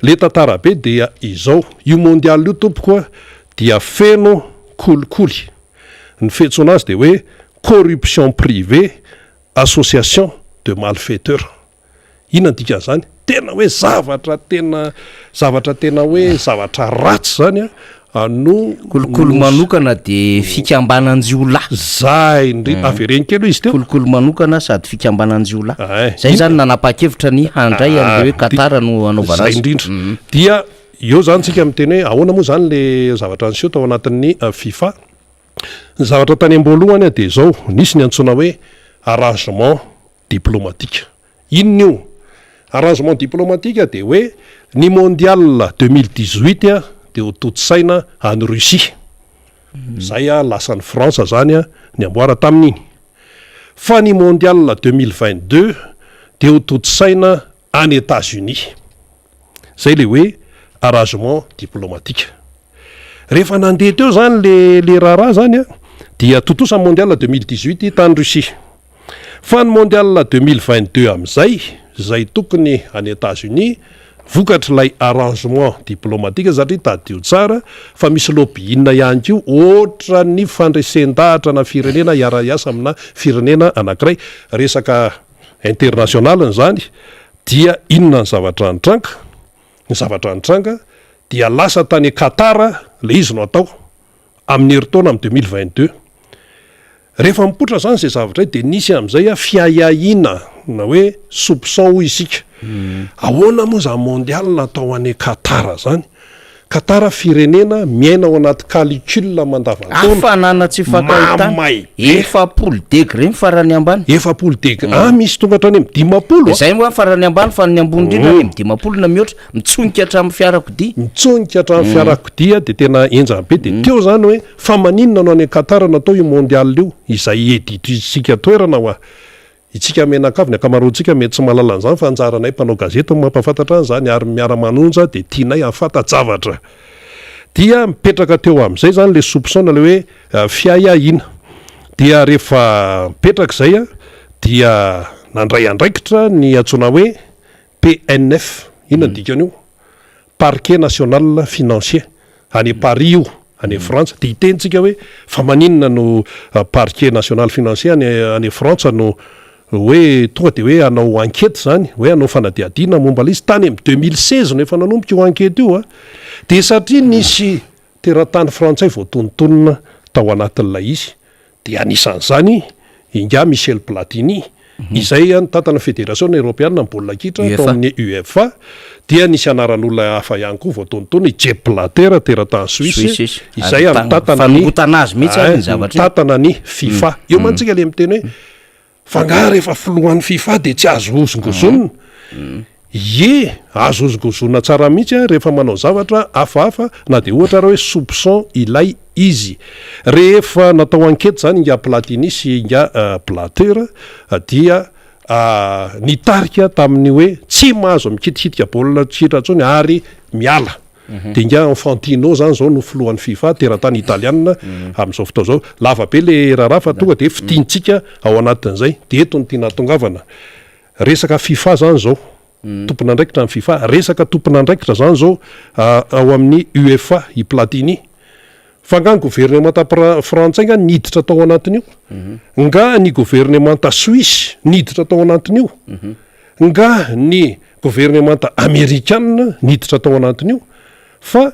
Ilay tantara be dia izao, io mondial io tompoko dia feno kolikoly. Ny fiantsoana azy dia hoe corruption privée, association de malfaiteurs. Inona ny dikan'izany? Tena hoe zavatra tena zavatra tena hoe zavatra ratsy zany a no Kolikoly manokana de fikambanan-jiolahy. Zay indrindra, avereno kely hoe izy teo. Kolikoly manokana sady fikambanan-jiolahy. Ay. Zay zany nanapa-kevitra ny handray an'le hoe Qatar no hanaovana Zay azy. indrindra. Dia eo zany tsika miteny hoe ahoana moa zany le zavatra niseho tao anatin'ny FIFA. Ny zavatra tany am-boalohany dia izao, nisy ny antsoina hoe arrangement diplomatique. Inona io? Arrangement diplomatique dia hoe ny mondial 2018 dia ho tontosaina any Russie. Izay lasan'i Frantsa izany ny amboara tamin'iny. Fa ny mondial 2022 dia ho tontosaina any Etats-Unis. Izay ilay hoe arrangement diplomatique. Rehefa nandeha teo izany le le raharaha izany an, dia tontosa ny mondial 2018 tany Russie. Fa ny mondial 2022 amin'izay, izay tokony any Etats-Unis, vokatr'ilay arrangement diplomatique satria tadidio tsara fa misy lobbying ihany koa ohatran'ny fandresen-dahatra ana firenena hiara-hiasa amina firenena anankiray, resaka international izany, dia inona ny zavatra nitranga? Ny zavatra nitranga dia lasa tany Qatar ilay izy no atao amin'ny herintaona amin'ny 2022. Rehefa mipoitra izany izay zavatra izay dia nisy amin'izay fiahiahiana na hoe soupçon hoy isika. Ahoana moa izany mondial natao any Qatar izany? Qatar firenena miaina ao anaty calicule mandavantaona. Hafanana tsy ifankahitana. Mamay be. 40 degré ny farany ambany. 40 degré, ah misy tonga hatrany amin'ny 50 a. Izay moa farany ambany fa ny ambony indrindra any amin'ny 50 na mihoatra. Mitsonika hatramin'ny fiarakodia. Mitsonika hatramin'ny fiarakodia dia tena henjana be. Dia teo izany hoe fa maninona no any Qatar no atao io mondial io izay editrisika toerana hoa. Itsika mianakavy, ny ankamaroantsika mety tsy mahalala an'izany fa anjaranay mpanao gazety no mampahafantatra an'izany ary miara-manonja dia tianay hahafanta-javatra. Dia mipetraka teo amin'izay izany ilay soupçon na ilay hoe fiahiahiana. Dia rehefa mipetraka izay dia nandray andraikitra ny antsoina hoe PNF, inona ny dikan'io? Parquet National Financier, any Paris io, any Frantsa, dia hiteny tsika hoe fa maninona no Parquet National Financier any any Frantsa no hoe tonga dia hoe hanao enquête zany, hoe hanao fanadihadiana momba ilay izy, tany amin'ny 2016 no efa nanomboka io enquête io a, dia satria nisy teratany frantsay voatonontonona tao anatin'ilay izy, dia anisan'izany ingahy Michel Platini, izay nitantana ny Federasiona Eoropeana ny baolina kitra tao amin'ny UEFA, dia nisy anaran'olona hafa ihany koa voatonontonona, i Jeb Blatter, teratany Suisse, izay nitantana ny nitantana ny FIFA. Eo mantsy tsika ilay miteny hoe Fa angaha rehefa filohan'ny fifa dia tsy azo hozongozonina? Ie, azo hozongozonina tsara mihitsy an, rehefa manao zavatra hafahafa na dia ohatra ary hoe soupçon ilay izy. Rehefa natao enquête izany ingahy Platini sy ingahy Blatter dia nitarika tamin'ny hoe tsy mahazo mikitikitika baolina kitra intsony ary miala. De ingahy Infantino zany zao no filohan'ny Fifa, teratany italiana amin'izao fotoana izao. Lava be le raharaha fa tonga de fintinitsika ao anatin'izay. De eto no tiana hahatongavana. Resaka Fifa zany zao, tompon'andraikitra ny Fifa, resaka tompon'andraikitra zany zao ao amin'ny UEFA i Platini. Fa nga ny governemanta frantsay nga niditra tao anatin'io? Nga ny governemanta suisse niditra tao anatin'io? Nga ny governemanta amerikana niditra tao anatin'io? Fa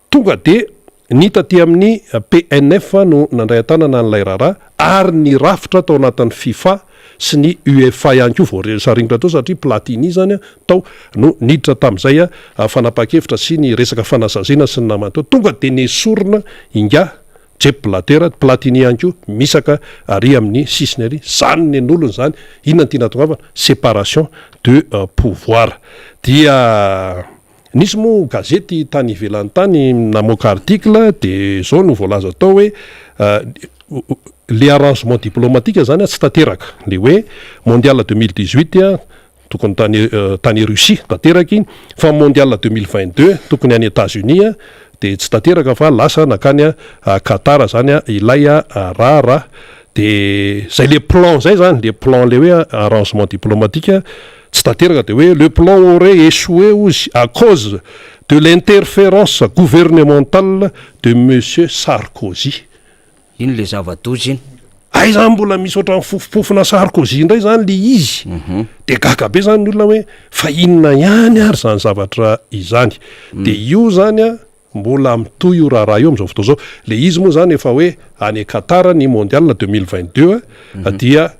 tonga dia ny taty amin'ny PNF no nandray an-tanana an'ilay raharaha ary ny rafitra tao anatin'ny Fifa sy ny UEFA ihany koa voasaringotra teo satria Platini izany tao no niditra tamin'izay fanapahan-kevitra sy ny resaka fanasaziana sy ny namany teo. Tonga dia nesorina ingahy Jep Blatter, Platini ihany koa misaka ary amin'ny sisiny ary. Izany nen'olona izany. Inona no tiana hatongavana? Séparation de pouvoir. Dia nisy moa gazety tany ivelany tany namoaka article dia izao no voalaza tao hoe le arrangement diplomatique zany tsy tanteraka. Le hoe mondial 2018 tokony tany tany Russie tanteraka iny fa mondial 2022 tokony any Etats-Unis dia tsy tanteraka fa lasa nankany Qatar zany ilay raharaha. De zay le plan zay zany, le plan le hoe arrangement diplomatique tsy tanteraka de hoe le plan aurait échoué hozy à cause de l'interférence gouvernementale de monsieur Sarkozy. Iny le zava-doza iny. Hay zany mbola misy ohatran'ny fofompofona Sarkozy indray zany le izy. De gaga be zany ny olona hoe fa inona ihany ary zany zavatra izany. De io zany an, mbola mitohy io raharaha io amin'izao fotoana izao. Le izy moa zany efa hoe any Qatar ny mondial 2022 dia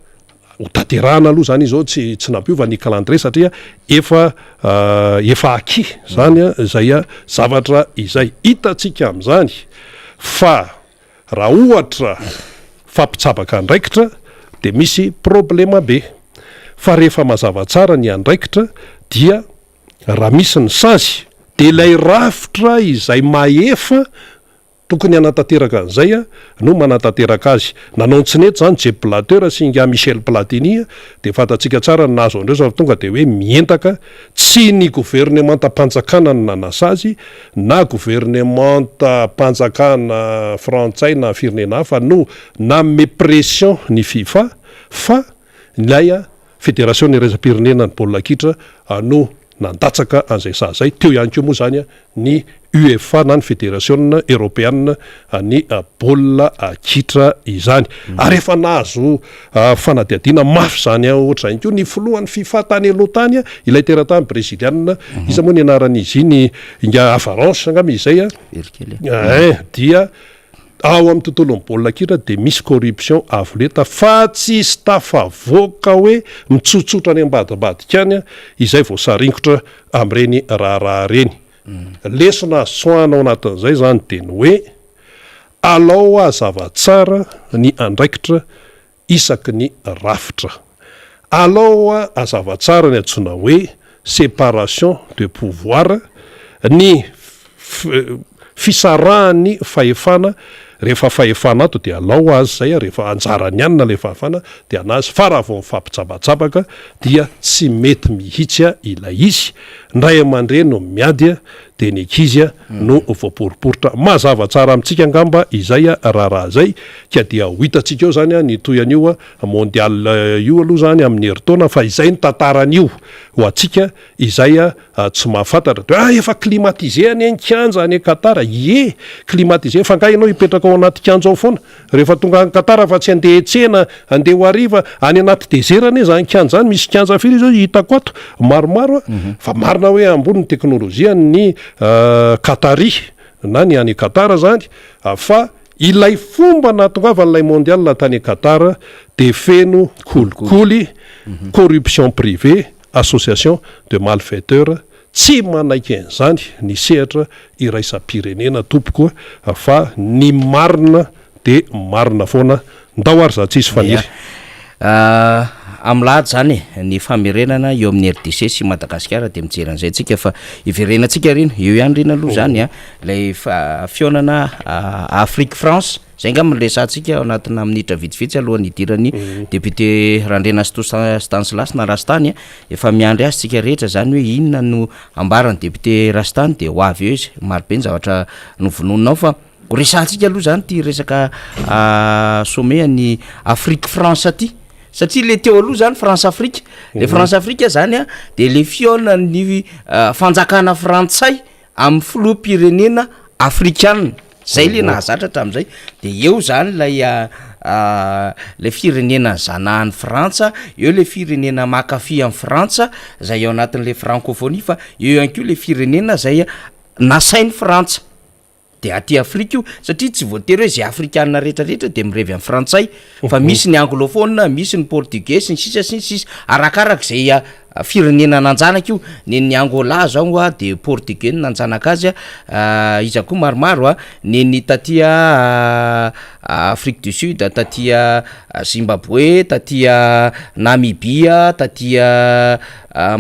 ho tanterahana aloha zany izy zao, tsy tsy nampiova ny calendrier satria efa efa acquis zany izay zavatra izay. Hitantsika amin'izany fa raha ohatra fampitsabaka andraikitra dia misy problema be fa rehefa mazava tsara ny andraikitra dia raha misy ny sazy dia ilay rafitra izay mahefa tokony hanatanteraka an'izay no manatanteraka azy. Nanao ny tsy nety izany Jep Blatter sy ingahy Michel Platini dia fantatsika tsara ny nahazo an'ireo fa tonga dia hoe mientaka, tsy ny governemantam-panjakana no nanasazy na governemantam-panjakana frantsay na firenena hafa no nanome pression ny Fifa fa ilay Federasiona iraisam-pirenena ny baolina kitra no nandatsaka an'izay saha izay. Teo ihany koa moa izany ny UEFA na ny Federasiona eoropeanina ny baolina kitra izany. Ary efa nahazo fanadihadiana mafy izany ohatr'izay ihany koa ny filohan'ny Fifa tany aloha tany, ilay teratany brezilianina, iza moa ny anaran'izy iny, Ingahy Avalanche angamba izy izay, dia Ao amin'ny tontolon'ny baolina kitra dia misy corruption avo lenta fa tsisy tafavoaka hoe mitsotsotra any ambadimbadika any izay voasaringotra amin'ireny raharaha ireny. Lesona azo tsoahina ao anatin'izay izany dia ny hoe alao hazava tsara ny andraikitra isaky ny rafitra. Alao hazava tsara ny antsoina hoe séparation de pouvoir, ny fisarahan'ny fahefana, rehefa fahefana ato dia alao azy izay, rehefa anjaran'ny anona ilay fahefana dia an'azy, fa raha vao mifampijabajabaka dia tsy mety mihitsy ilay izy, ny ray aman-dreny no miady dia ny ankizy no voaporiporitra. Mazava tsara amintsika angamba izay raharaha izay ka dia ho hitantsika eo izany ny tohin'io mondial io aloha izany amin'ny herintaona fa izay ny tantaran'io ho antsika izay tsy mahafantatra. Dia ah efa climatisé anie ny kianja any Qatar. Ie, climatisé fa angaha ianao hipetraka ao anaty kianja ao foana? Rehefa tonga any Qatar fa tsy handeha hiantsena, handeha ho hariva, any anaty desert anie zany kianja zany, misy kianja firy izao hitako ato, maromaro a, fa marina hoe ambony ny teknolojia ny Qatari na ny any Qatar zany, fa ilay fomba nahatongavan'ilay mondial tany Qatar dia feno kolikoly, corruption privée, association de malfaiteurs, Tsy manaiky an'izany ny sehatra iraisam-pirenena tompoko fa ny marina dia marina foana. Ndao ary za tsisy faniry. Ia. Amin'ny lahady izany e, ny famerenana eo amin'ny RDC sy Madagasikara dia mijery an'izay tsika fa hiverenantsika rina, eo ihany rina aloha izany a, ilay fihaonana Afrique France, izay angamba no resahantsika ao anatina minitra vitsivitsy alohan'ny hidiran'ny député Randrianasitoa Stanislas na Rastany a, efa miandry azy tsika rehetra izany hoe inona no ambaran'ny député Rastany dia ho avy eo izy, marobe ny zavatra novononinao fa. Ho resahantsika aloha zany ty resaka sommet an'i Afrique France ty satria le teo aloha zany France Afrique, le France Afrique zany a de le fihaonan'ny fanjakana frantsay amin'ny filoham-pirenena afrikana, zay le nahazatra hatramin'izay, de eo zany lay le firenena zanahan'i Frantsa, eo le firenena mankafy an'i Frantsa zay ao anatin'le francophonie fa eo ihany koa le firenena zay nasain'i Frantsa. De aty Afrika io, satria tsy voatery hoe zay afrikana rehetra rehetra de mirevy amin'ny frantsay fa misy ny anglophone, misy ny portugais sy ny sisa sy ny sisa, arakaraka zay firenena nanjanaka io, nen'ny Angola zao a de portugais no nanjanaka azy a, iza koa maromaro a, nen'ny taty Afrique du Sud, taty Zimbabwe, taty Namibia, taty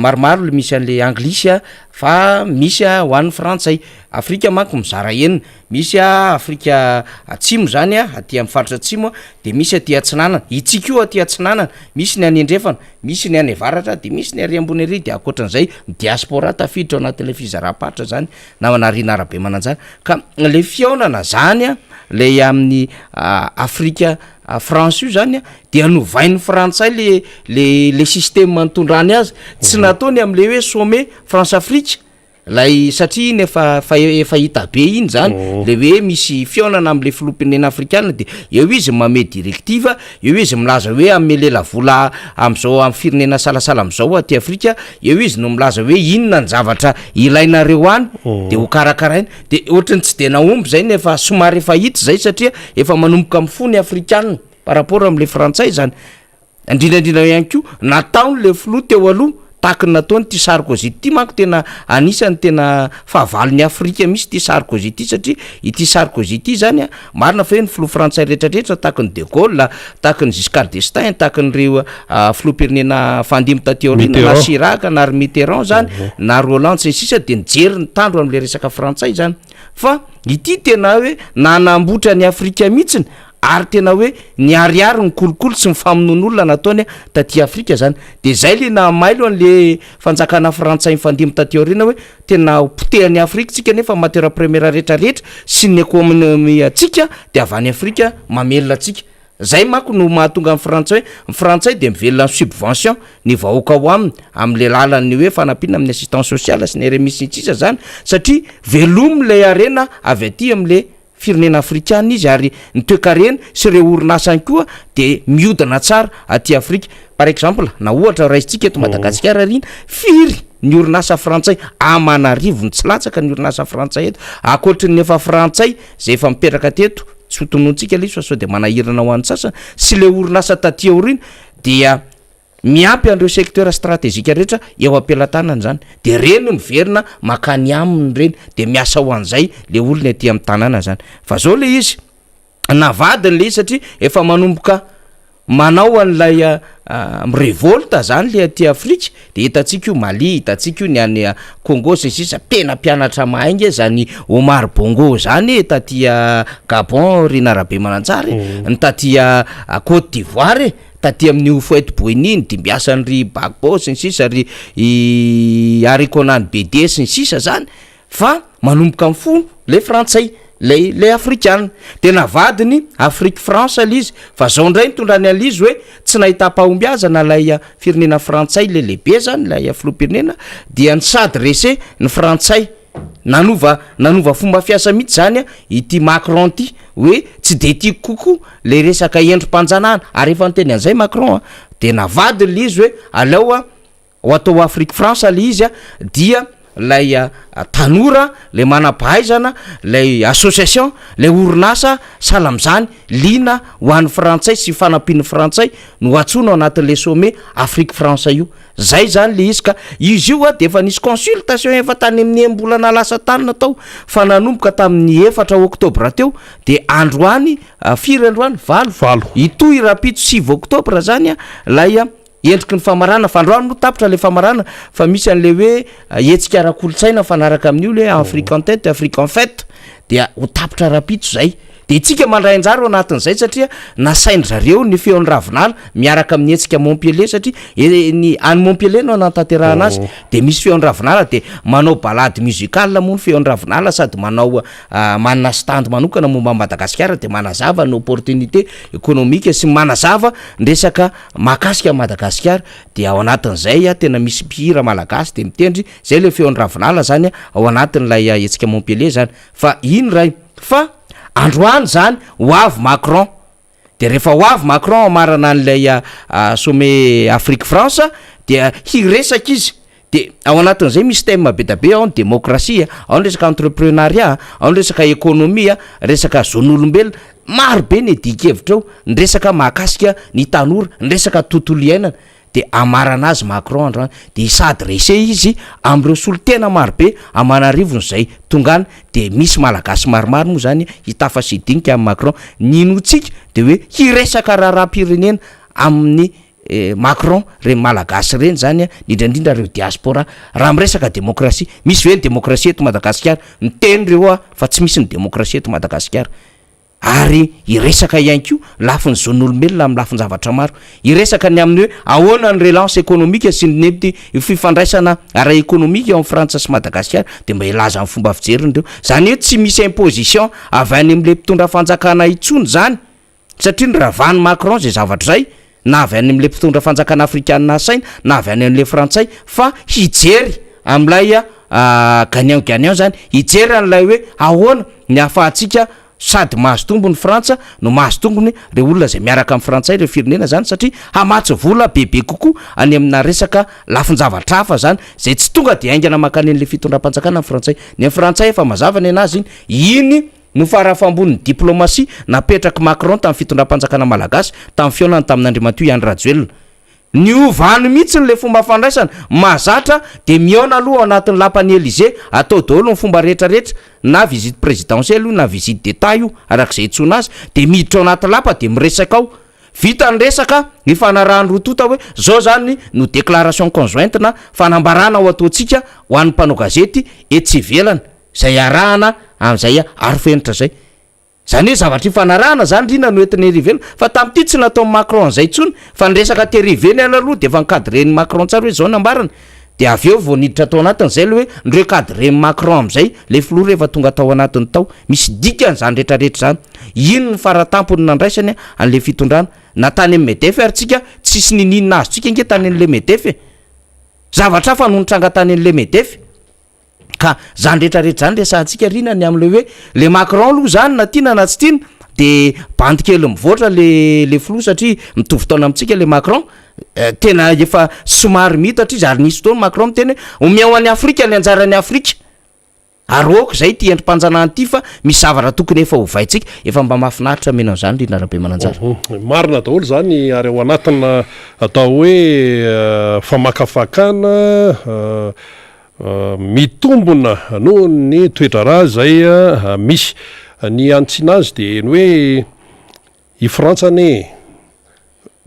maromaro le misy an'le anglisy a, fa misy ho an'ny frantsay. Afrika manko mizara enina, misy Afrika atsimo zany aty amin'ny faritra atsimo de misy aty atsinanana, itsika io aty atsinanana, misy ny any andrefana, misy ny any avaratra de misy ny ary ambony ary de ankoatran'izay ny diaspora tafiditra ao anatin'le fizaram-paritra zany namana Rina Rabemananjara ka le fihaonana zany a le amin'ny Afrika France io zany a dia novain'ny frantsay le le le système nitondrany azy, tsy nataony am'le hoe sommet France Afrique Lay satria iny efa fa efa hita be iny zany le hoe misy fihaonana am'le filoham-pirenena afrikana de eo izy manome directive, eo izy milaza hoe hanome lelavola am'zao am'firenena salasala am'zao aty Afrika, eo izy no milaza hoe inona ny zavatra ilainareo any de ho karakaraina, de ohatran'ny tsy de nahomby zay nefa somary efa hita zay satria efa manomboka mifoha ny afrikana par rapport am'le frantsay zany. Indrindra indrindra ihany koa nataony le filoha teo aloha tahaky ny nataony ity Sarkozy ity manko tena anisany tena fahavalon'ny Afrika mihitsy ity Sarkozy ity satria ity Sarkozy ity zany a marina fa hoe ny filoha frantsay rehetrarehetra tahaky ny De Gaulle tahaky ny Giscard d'Estaing tahaky ny reo filoham-pirenena fandimby taty aoriana na Chirac na ry Mitterrand zany na Roland sy ny sisa de nijery ny tandro am'le resaka frantsay zany fa ity tena hoe nanambotra ny Afrika mihitsiny ary tena hoe niharihary ny kolikoly sy ny famonoan'olona nataony taty Afrika zany, de zay le nahamailo an'le fanjakana frantsay nifandimby taty aoriana hoe tena ho potehan'i Afrika tsika nefa matière première rehetra rehetra sy ny économie antsika de avy any Afrika mamelona antsika, zay manko no mahatonga ny frantsay hoe ny frantsay de mivelona amin'ny subvention ny vahoaka ao aminy am'le lalan'ny hoe fanampiana amin'ny assistance sociale sy ny RMI sy ny sisa zany satria velomy lay harena avy aty am'le firenena afrikana izy ary ny toekarena sy ireo orinasany koa de miodina tsara aty Afrika. Par exemple, na ohatra raisintsika eto Madagasikara ary iny, firy ny orinasa frantsay, aman'arivony tsy latsaka ny orinasa frantsay eto, ankoatry ny efa frantsay zay efa mipetraka teto, tsy ho tonontsika le izy fa sao de manahirana ho an'ny sasany, sy le orinasa taty aoriana dia Miampy an'ireo secteur stratégique rehetra eo am-pelatanana izany. Dia ireny miverina mankany aminy ireny, dia miasa ho an'izay le olona ety amin'ny tanàna izany. Fa zao le izy, navadiny le izy satria efa manomboka manao an'ilay mi-revolte zany le aty Afrika, de hitantsika io Mali, hitantsika io ny any Congo sy ny sisa, tena mpianatra mahay nge zany Omar Bongo zany e, taty Gabon ry Rabemananjara e, ny taty Cote d'Ivoire e. Taty amin'ny Houphouët Boigny nidimbiasany ry Gbagbo sy ny sisa ry i Henri Konan Bédié sy ny sisa zany fa manomboka mifoha le frantsay lay lay afrikana de navadiny Afrique France le izy fa zao ndray nitondrany an'le izy hoe tsy nahitam-pahombiazana lay firenena frantsay le lehibe zany lay filoham-pirenena dia ny s'adresser ny frantsay Nanova nanova fomba fiasa mihitsy zany ity Macron ity hoe tsy de tiako kokoa le resaka endrim-panjanahana ary efa niteny an'izay Macron a, de navadiny le izy hoe aleo a ho atao Afrique France le izy a dia lay tanora le manam-pahaizana lay association lay orinasa sahala am'zany liana ho an'ny frantsay sy fanampian'ny frantsay no antsoina ao anatin'le sommet Afrique France io. Zay zany le izy ka, izy io a de efa nisy consultation efa tany amin'ny enim-bolana lasa tany natao fa nanomboka tamin'ny efatra oktobra teo de androany firy androany? Valo. Valo. Hitohy rahampitso sivy oktobra zany a lay Endriky ny famarana, fa androany moa tapitra le famarana fa misy an'le hoe hetsika ara-kolontsaina mifanaraka amin'io le Afrique en tête, Afrique en fête dia ho tapitra rahampitso zay. De itsika mandray anjara ao anatin'izay satria nasain-dry zareo ny feon'ny ravinala miaraka amin'ny hetsika Montpellier satria ny any Montpellier no anatanterahana azy de misy feon'ny ravinala de manao balade musicale moa ny feon'ny ravinala sady manao manana stand manokana momba an'i Madagasikara de manazava ny opportunité économique sy manazava ny resaka mahakasika an'i Madagasikara de ao anatin'izay tena misy mpihira malagasy de mitendry zay le feon'ny ravinala zany ao anatin'ilay hetsika Montpellier zany fa iny ray fa androany zany ho avy Macron de rehefa ho avy Macron hamarana an'ilay sommet Afrique France dia hiresaka izy de ao anatin'izay misy thème be da be ao ny démocratie, ao ny resaka entrepreneuriat, ao ny resaka économie, resaka zon'olombelona, maro be ny adin-kevitra ao, ny resaka mahakasika ny tanora, ny resaka tontolo iainana de hamarana azy Macron androany de hi-s'adresser izy am'ireo solontena marobe aman'arivony zay tonga any de misy malagasy maromaro moa zany hitafa sy hidinika amin'ny Macron. Ny inoantsika de hoe hiresaka raharaham-pirenena amin'ny Macron reny malagasy reny zany a, indrindrandrindra reo diaspora. Raha miresaka démocratie, misy ve ny démocratie eto Madagasikara? Miteny reo a fa tsy misy ny démocratie eto Madagasikara. Ary hiresaka ihany koa lafiny zon'olombelona amin'ny lafin-javatra maro, hiresaka ny amin'ny hoe ahoana ny relance économique sy ny mety fifandraisana ara-économique eo amin'ny Frantsa sy Madagasikara, de mba hilaza ny fomba fijeriny reo. Zany hoe tsy misy imposition avy any am'le mpitondra fanjakana intsony zany, satria ny ravany Macron zay zavatra zay na avy any am'le mpitondra fanjakana afrikanina asaina na avy any am'le frantsay, fa hijery am'ilay gagnant gagnant zany, hijery an'ilay hoe ahoana ny ahafahantsika sady mahazo tombony Frantsa no mahazo tombony reo olona zay miaraka amin'ny frantsay, reo firenena zany, satria hamatsy vola bebe kokoa any amina resaka lafin-javatra hafa zany zay tsy tonga de haingana mankany an'le fitondram-panjakana ny frantsay. Ny amin'ny frantsay efa mazava ny anazy iny iny no farafambon'ny diplomatie napetraky Macron tamin'ny fitondram-panjakana malagasy tamin'ny fihaonany tamin'Andriamatoa Andry Rajoelina. Niovany mihitsy le fomba fandraisana mahazatra, de mihaona aloha ao anatin'ny lapan'ny Élysée, atao daholo ny fomba rehetrarehetra, na visite présidentielle io na visite d'état io arak'izay intsona azy, de miditra ao anaty lapa de miresaka ao, vita ny resaka, ny fanarahan'ny roa tonta hoe zao zany no déclaration conjointe na fanambarana ao ataontsika ho an'ny mpanao gazety etsy ivelany zay arahana am'izay aro fenitra zay. Zany hoe zavatra ifanarahana zany rina no entina ery ivelany, fa tam'ity tsy natao Macron zay intsony, fa ny resaka tery ivelany aloha de efa nicadren'ny Macron tsara hoe zao nambarany, de avy eo vao niditra tao anatin'izay le hoe nirecadren'ny Macron am'izay le filoha rehefa tonga tao anatiny tao. Misy dikany zany rehetrarehetra zany. Ino ny faratampony nandraisany an'le fitondrana na tany amin'ny MEDEF ary tsika tsisy nininona azo tsika nge tany an'le MEDEF e, zavatra hafa no nitranga tany an'le MEDEF. Ka zany rehetrarehetra zany resahantsika rina ny am'le hoe le Macron aloha zany, na tiana na tsy tiana, de bandy kely mivoatra le filoha satria mitovy taona amintsika le Macron, tena efa somary mitatra izy, ary nisy fotoana Macron miteny hoe omeo any Afrika ny anjaran'ny Afrika, ary ok zay ty endrim-panjanahany ty, fa misy zavatra tokony efa hovaintsika. Efa mba mahafinaritra mena an'izany rina Rabe Mananjara. Marina daholo zany, ary ao anatina atao hoe famakafakana mitombona noho ny toedraharaha zay misy ny antsina azy, de ny hoe i Frantsa ane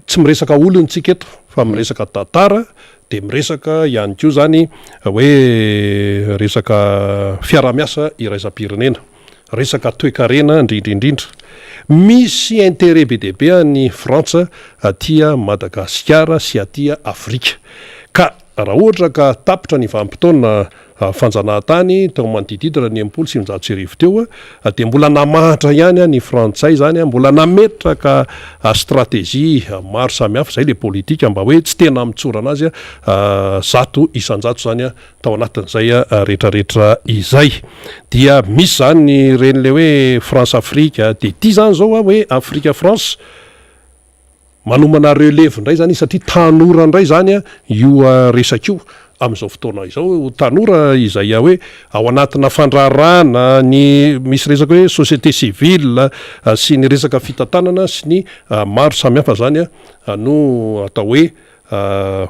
tsy miresaka olony tsika eto fa miresaka tantara, de miresaka ihany koa zany hoe resaka fiarahamiasa iraisam-pirenena, resaka toekarena indrindraindrindra. Misy intérêt be dia be any Frantsa aty Madagasikara sy aty Afrika, ka raha ohatra ka tapitra ny vanim-potoana fanjanahantany teo manodididina ny 1960 teo, de mbola namahatra ihany ny frantsay zany, mbola nametraka stratégie maro samihafa zay le politika mba hoe tsy tena mitsorana azy 100% zany tao anatin'izay rehetrarehetra izay. Dia misy zany reny le hoe France Afrique, de ty zany zao hoe Afrika France manomana relève indray zany izy, satria tanora indray zany io resaka io amin'izao fotoana izao, tanora izay hoe ao anatina fandraharahana, ny misy resaka hoe société civile sy ny resaka fitantanana sy ny maro samihafa zany no atao hoe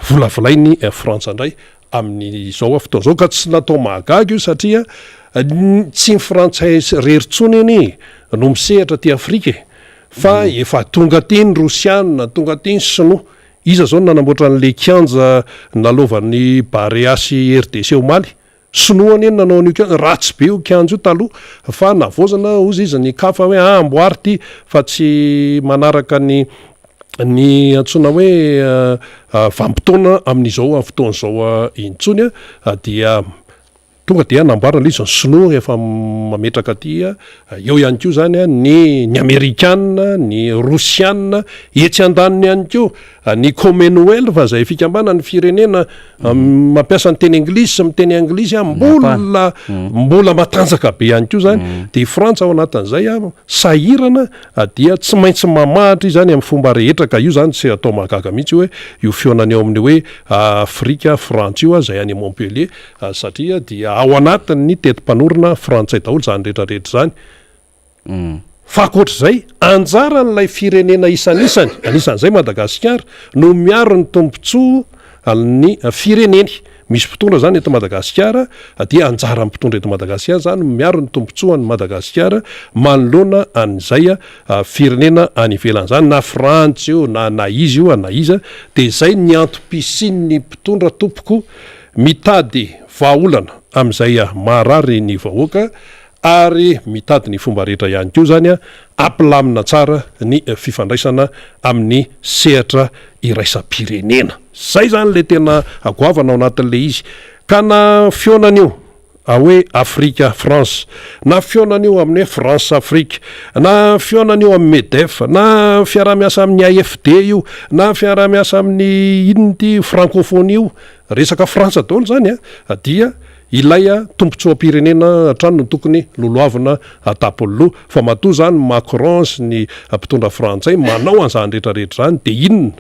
volavolainy Frantsa indray amin'izao fotoana izao. Ka tsy natao mahagaga io, satria tsy ny frantsay rery tsony eny no misehatra aty Afrika e, fa efa tonga aty ny rosiana, tonga aty ny sinoa. Iza izao no nanamboatra an'ilay kianja nalaovan'ny Barea sy RDC omaly? Sinoa anie no nanao an'io kianja, ratsy be io kianja io taloha fa navaozana hozy izy ny CAF hoe ah amboary ity fa tsy manaraka ny ny antsoina hoe vanim-potoana amin'izao fotoana izao intsony dia Tonga dia namboarina ilay izy, ny sinoa efa mametraka aty, eo ihany koa izany ny ny amerikana, ny rosiana, etsy andaniny ihany koa ny commonwealth izay fikambanan'ny firenena mampiasa ny teny anglisy sy miteny anglisy, mbola mbola matanjaka be ihany koa izany, dia i Frantsa ao anatin'izay sahirana dia tsy maintsy mamahatra izy izany amin'ny fomba rehetra ka io izany tsy atao mahagaga mihitsy hoe io fihaonana eo amin'ny hoe Afrika Frantsa io izay any Montpellier Satria dia ao anatin'ny teti-panorona frantsay daholo izany rehetra rehetra izany. Fa ankoatr'izay, anjaran'ilay firenena isanisany, anisan'izay Madagasikara, no miaro ny tombontsoan'ny fireneny. Misy mpitondra izany eto Madagasikara, dia anjaran'ny mpitondra eto Madagasikara izany no miaro ny tombontsoan'i Madagasikara manoloana an'izay firenena any ivelany izany, na Frantsa io, na na iza io, na iza. Dia izay ny antom-pisian'ny mpitondra tompoko. Mitady vahaolana amin'izay maharary ny vahoaka ary mitady ny fomba rehetra ihany koa izany hampilamina tsara ny fifandraisana amin'ny sehatra iraisam-pirenena. Izay izany ilay tena goavana ao anatin'ilay izy. Ka na fihaonana io hoe Afrika France, na fihaonana io amin'ny hoe France Afrique, na fihaonana io amin'ny Medef, na fiaraha-miasa amin'ny AFD io, na fiaraha-miasa amin'ny inona ity Francophonie io, Resaka Frantsa daholo izany a, dia ilay tombotsoam-pirenena hatrany no tokony lolohavina atapon'ny loha. Fa matoa izany Macron sy ny mpitondra frantsay manao an'izany rehetra rehetra izany dia inona?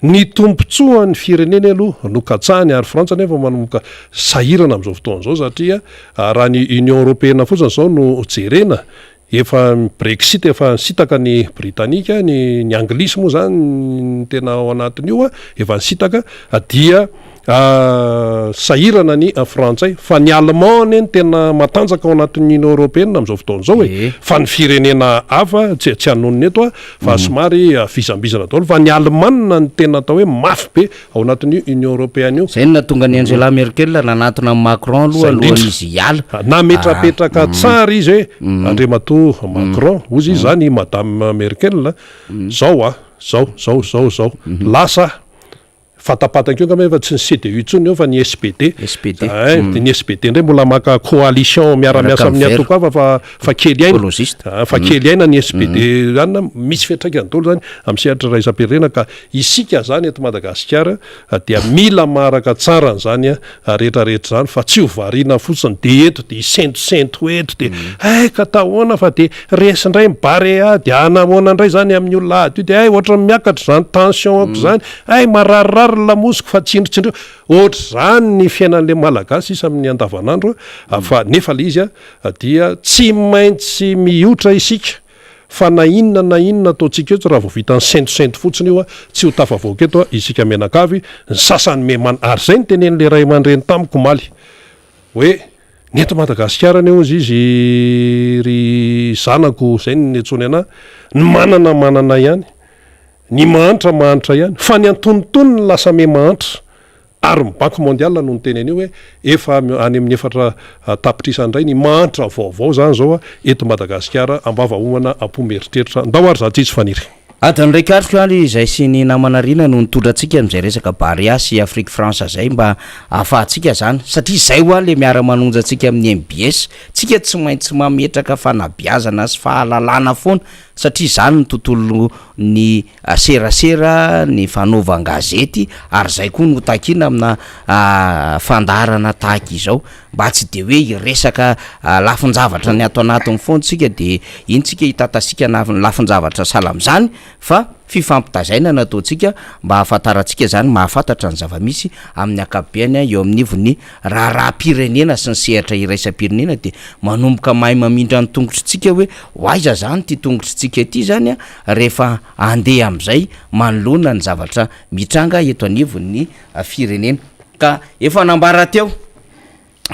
Ny tombotsoan'ny fireneny aloha no katsahiny ary Frantsa anefa manomboka sahirana amin'izao fotoana izao satria raha ny Union Européenne fotsiny izao no jerena Efa ny Brexit efa nisintaka ny Britanika, ny ny Anglisy moa zany ny tena ao anatin'io efa nisintaka dia sahirana ny Frantsay fa ny Allemand anie no tena matanjaka ao anatin'ny Union Européenne amin'izao fotoana izao e. Fa ny firenena hafa tsy tsy hanonona eto aho fa somary vizambizana daholo fa ny Alemana no tena atao hoe mafy be ao anatin'io Union Européenne io. Zay no nahatonga an'i Angela Merkel nanatona an'i Macron aloha alohan'izy hiala. Nametrapetraka tsara izy hoe Andriamatoa Macron, hozy izy zany i Madame Merkel, zao a, zao, zao, zao, zao. Lasa fatapatany koa angamba efa tsy ny CDU intsony eo fa ny SPD. SPD. Ein, dia ny SPD indray mbola maka coalition miara-miasa amin'ny antoko hafa fa fa kely aina. Ecologiste. Fa kely aina ny SPD zany, misy fiantraikany daholo zany amin'ny sehatra iraisam-pirenena ka Isika zany eto Madagasikara dia mila maharaka tsara an'izany rehetra rehetra izany fa tsy ho variana fotsiny dia eto dia hisentosento eto dia hay ka tahoana fa dia resy indray ny Barea dia hanahoana indray izany amin'ny olona ady io dia hay ohatran'ny miakatra izany tension-ko izany hay mararirary ny lamosiko fa tsindritsindrio ohatr'izany ny fiainan'ilay Malagasy sisa amin'ny andavanandro fa nefa ilay izy dia tsy maintsy mihotra isika Fa na inona na inona ataontsika eto raha vao vitan'ny sentosento fotsiny io tsy ho tafavoaka eto isika mianakavy, ny sasany me man ary zay no tenenin'le ray aman-dreny tamiko omaly hoe ny eto Madagasikara anie hozy izy ry zanako zay no niantsoany anah, ny manana manana ihany, ny mahantra mahantra ihany fa ny antonontonony lasa me mahantra. Ary ny Banque mondiale no niteny an'io hoe efa any amin'ny 4 tapitrisa indray ny mahantra vaovao izany izao eto Madagasikara, am-bava homana, am-po mieritreritra. Ndao ary za tsisy faniry. Adiny iray katroka ary izay sy ny namana Rina no nitondra antsika amin'izay resaka Barea sy Afrique France zay mba ahafahantsika zany satria zay hoa le miara manonja antsika amin'ny mbs tsika tsy maintsy mametraka fanabeazana sy fahalalana foana satria zany ny tontolo ny serasera, ny fanaovan-gazety ary izay koa no takiana amina fandaharana tahaka izao mba tsy de hoe hiresaka lafin-javatra ny ato anatiny foana tsika de iny tsika hitatasika na lafin-javatra sahala amin'izany fa fifampitazaina no ataontsika mba hahafantarantsika izany mahafantatra ny zava-misy amin'ny ankapobeny eo amin'ivon'ny raharaham-pirenena sy ny sehatra iraisam-pirenena de manomboka mahay mamindra ny tongotritsika hoe ho aiza zany ity tongotritsika ity zany a rehefa handeha amin'izay manoloana ny zavatra mitranga eto anivon'ny firenena. Ka efa nambara teo.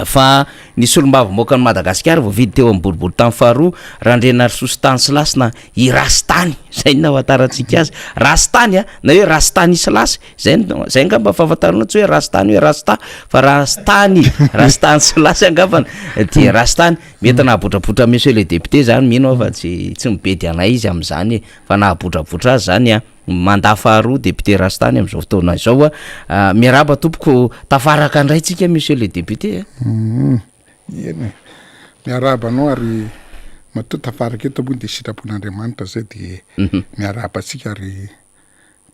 Fa ny solombavambahoakan'i Madagasikara voavidy teo amin'ny boriborintany faharoa, Randrianarisoa Stanislas na i Rastany, izay no nahafantarantsika azy, Rastany a, na hoe Rastanislas, izay no, izay angamba ny fahafantarana tsy hoe Rastany hoe Rasta fa Rastany, Rastanislas angambany, dia Rastany, mety nahabotrabotra monsieur le député zany, mino aho fa tsy tsy mibedy anay izy amin'izany e, fa nahabotrabotra azy zany a. Mandat faharoa député Rastany amin'izao fotoana izao a. Miarahaba tompoko, tafaraka indray tsika monsieur le député a. Eny e, miarahaba anao ary matoa tafaraka eto moa de sitrapon'Andriamanitra zay de miarahaba antsika ary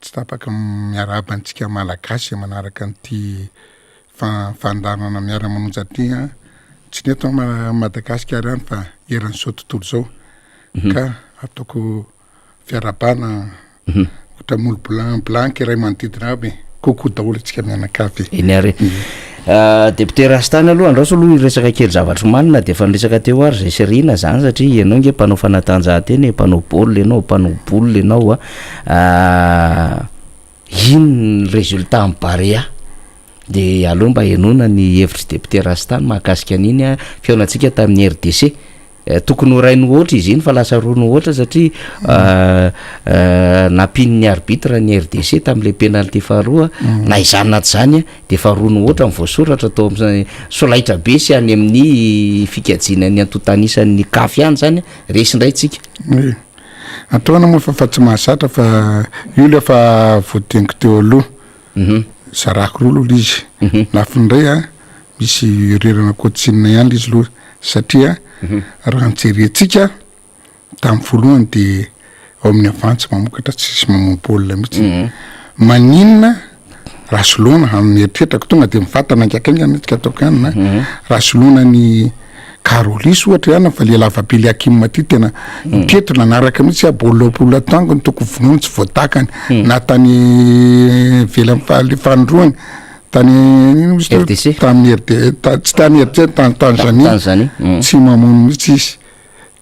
tsy tapaka miarahaba antsika Malagasy manaraka an'ity fandaharana miara-manonja ity an, tsy ny eto Madagasikara ihany fa eran'izao tontolo izao ka ataoko Fiarahabana ohatra moule blanc blanc iray manodidina aby e. Coucou daholo antsika mianakavy. Eny ary e. Député Rastany aloha andraso aloha hiresaka kely zavatry manina dia efa niresaka teo ary zay sy Rina zany satria ianao nge mpanao fanatanjahantena e, mpanao baolina ianao, mpanao boule ianao a. Ino ny résultat amin'ny Barea? Dia aleo mba henoina ny hevitr'i député Rastany mahakasika an'iny fihaonantsika tamin'ny RDC. Tokony ho iray no hoatra izy iny fa lasa roa no hoatra satria nampian'ny arbitre ny RDC tamin'ilay penalty faharoa. Na izany na tsy izany dia efa roa no hoatra ny voasoratra tao amin'ny solaitra be sy any amin'ny fikajiana ny antontan'isan'ny CAF ihany izany. Resy indray tsika. Oui. Ataona moa fa fa tsy mahazatra fa io le efa voateniko teo aloha. Zarako roa aloha le izy. Lafiny iray a, misy erreur-na coaching ihany le izy aloha satria raha ny jerentsika tamin'ny voalohany de ao amin'ny avant tsy mamokatra tsisy mamono baolina mihitsy. Maninona raha soloina amin'ny eritreritrako tonga de mivantana haingankaingana tsika ataoko ihany na raha soloina ny Carolis ohatra ihany fa le lavabe le Hakim ty tena teto nanaraka mihitsy aho baolina roapolo atoango ny tokony vonoiny tsy voadakany na tany ivelany fa le fanindroany tany ino izy teo? RDC. Tamin'ny RD ta- tsy tany RDC tany Tanzanie Tanzanie. tsy mamono mihitsy izy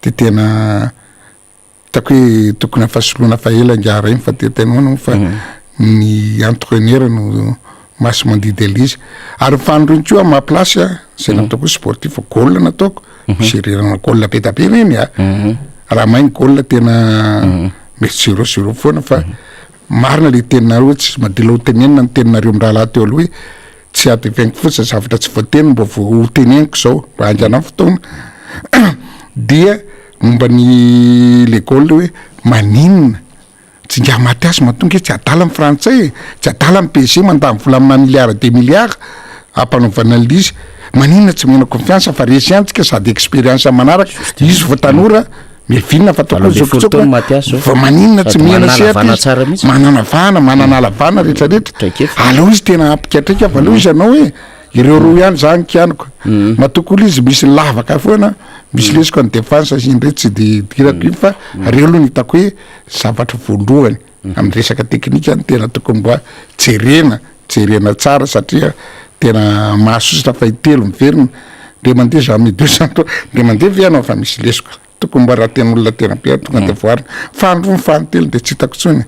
de tena Hitako hoe tokony efa soloina fa ela ingahy rainy fa de tena ahoana moa fa ny entraineur no maso mandidy an'izy. Ary ny fanindroany koa ma place a, zay nataoko hoe sportif goal nataoko, misy erreur-na goal be dia be ireny a, raha mahay ny goal tena mety zéro zéro foana fa marina le teninareo hoe tsy madilo ho tenenina ny teninareo mirahalahy teo aloha hoe tsy adeveniko fotsiny zavatra tsy voateny mba vo hoteneniko zao mba haingana ny fotoana dia momba ny le goal hoe maninona tsy ingahy Mathias matoa nge tsy adala ny frantsay e, tsy adala ny PSG mandany vola amina milliard des milliards ampanaovana an'le izy, maninona tsy omena confiance fa resy ihany tsika sady experience manaraka, izy vao tanora Melvin fa ataoko hoe 18 taona Mathias zao. Vao maninona tsy Sady mihena manana sehatra halavana izy? tsara mihitsy. Manana vahana, manana halavana rehetra rehetra. Traikefa. Aleo izy tena hampikatrika fa aleo izy hanao hoe ireo roa ihany zany kianiko. Matoa koa izy misy lavaka foana, misy lesoka ny défense sy iny rehetra tsy de idirako iny fa reo aloha no hitako hoe zavatra voalohany amin'ny resaka teknika no tena tokony mba jerena, jerena tsara satria tena mahasosotra fa intelo miverina, ndre mandeha jamais 203, ndre mandeha ve ianao fa misy lesoka. Tokony mba raha tena olona tena be tonga de voarina. Faharoa ny fahatelo de tsy hitako intsony.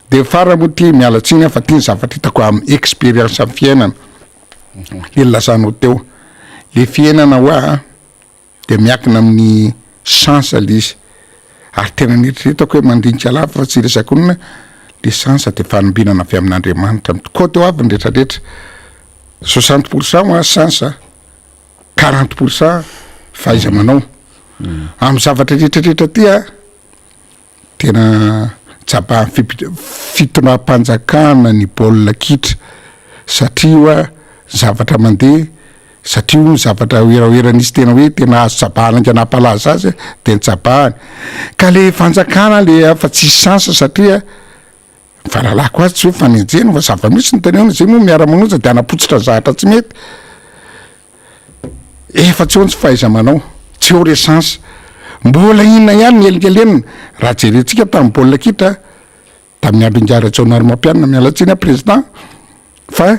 De farany moa ty miala tsiny aho fa ty ny zavatra hitako am experience am fiainana. Le nilazanao teo. Le fiainana hoa de miankina amin'ny chance le izy. Ary tena nieritreretako hoe mandinika lava fa tsy hiresaka olona, le chance de fanombinana avy amin'Andriamanitra. Mikoty ho avy ny retraretra. 60 pourcent hoa chance. 40 pourcent fahaiza-manao. Amin'ny zavatra rehetrarehetra aty a, tena tsabahan'ny fip- fitondram-panjakana ny baolina kitra satria oa zavatra mandeha satria hono zavatra werawera nisy tena hoe tena azo tsabahana haingana hampalaza azy de nitsabahany ka le fanjakana le fa tsisy chance satria Ny fahalalako azy tsy hoe fanenjehana fa zava-misy no tenenina, zay moa miara-manonja de hanapotsitra ny zavatra tsy mety. Efa tsy eo ny tsy fahaiza-manao, tsy eo resansa. Mbola inona ihany ny helingelenina? Raha jerentsika tamin'ny baolina kitra, tamin'ny andro Ingahy Rajaonarimampianina, miala tsiny aho président, fa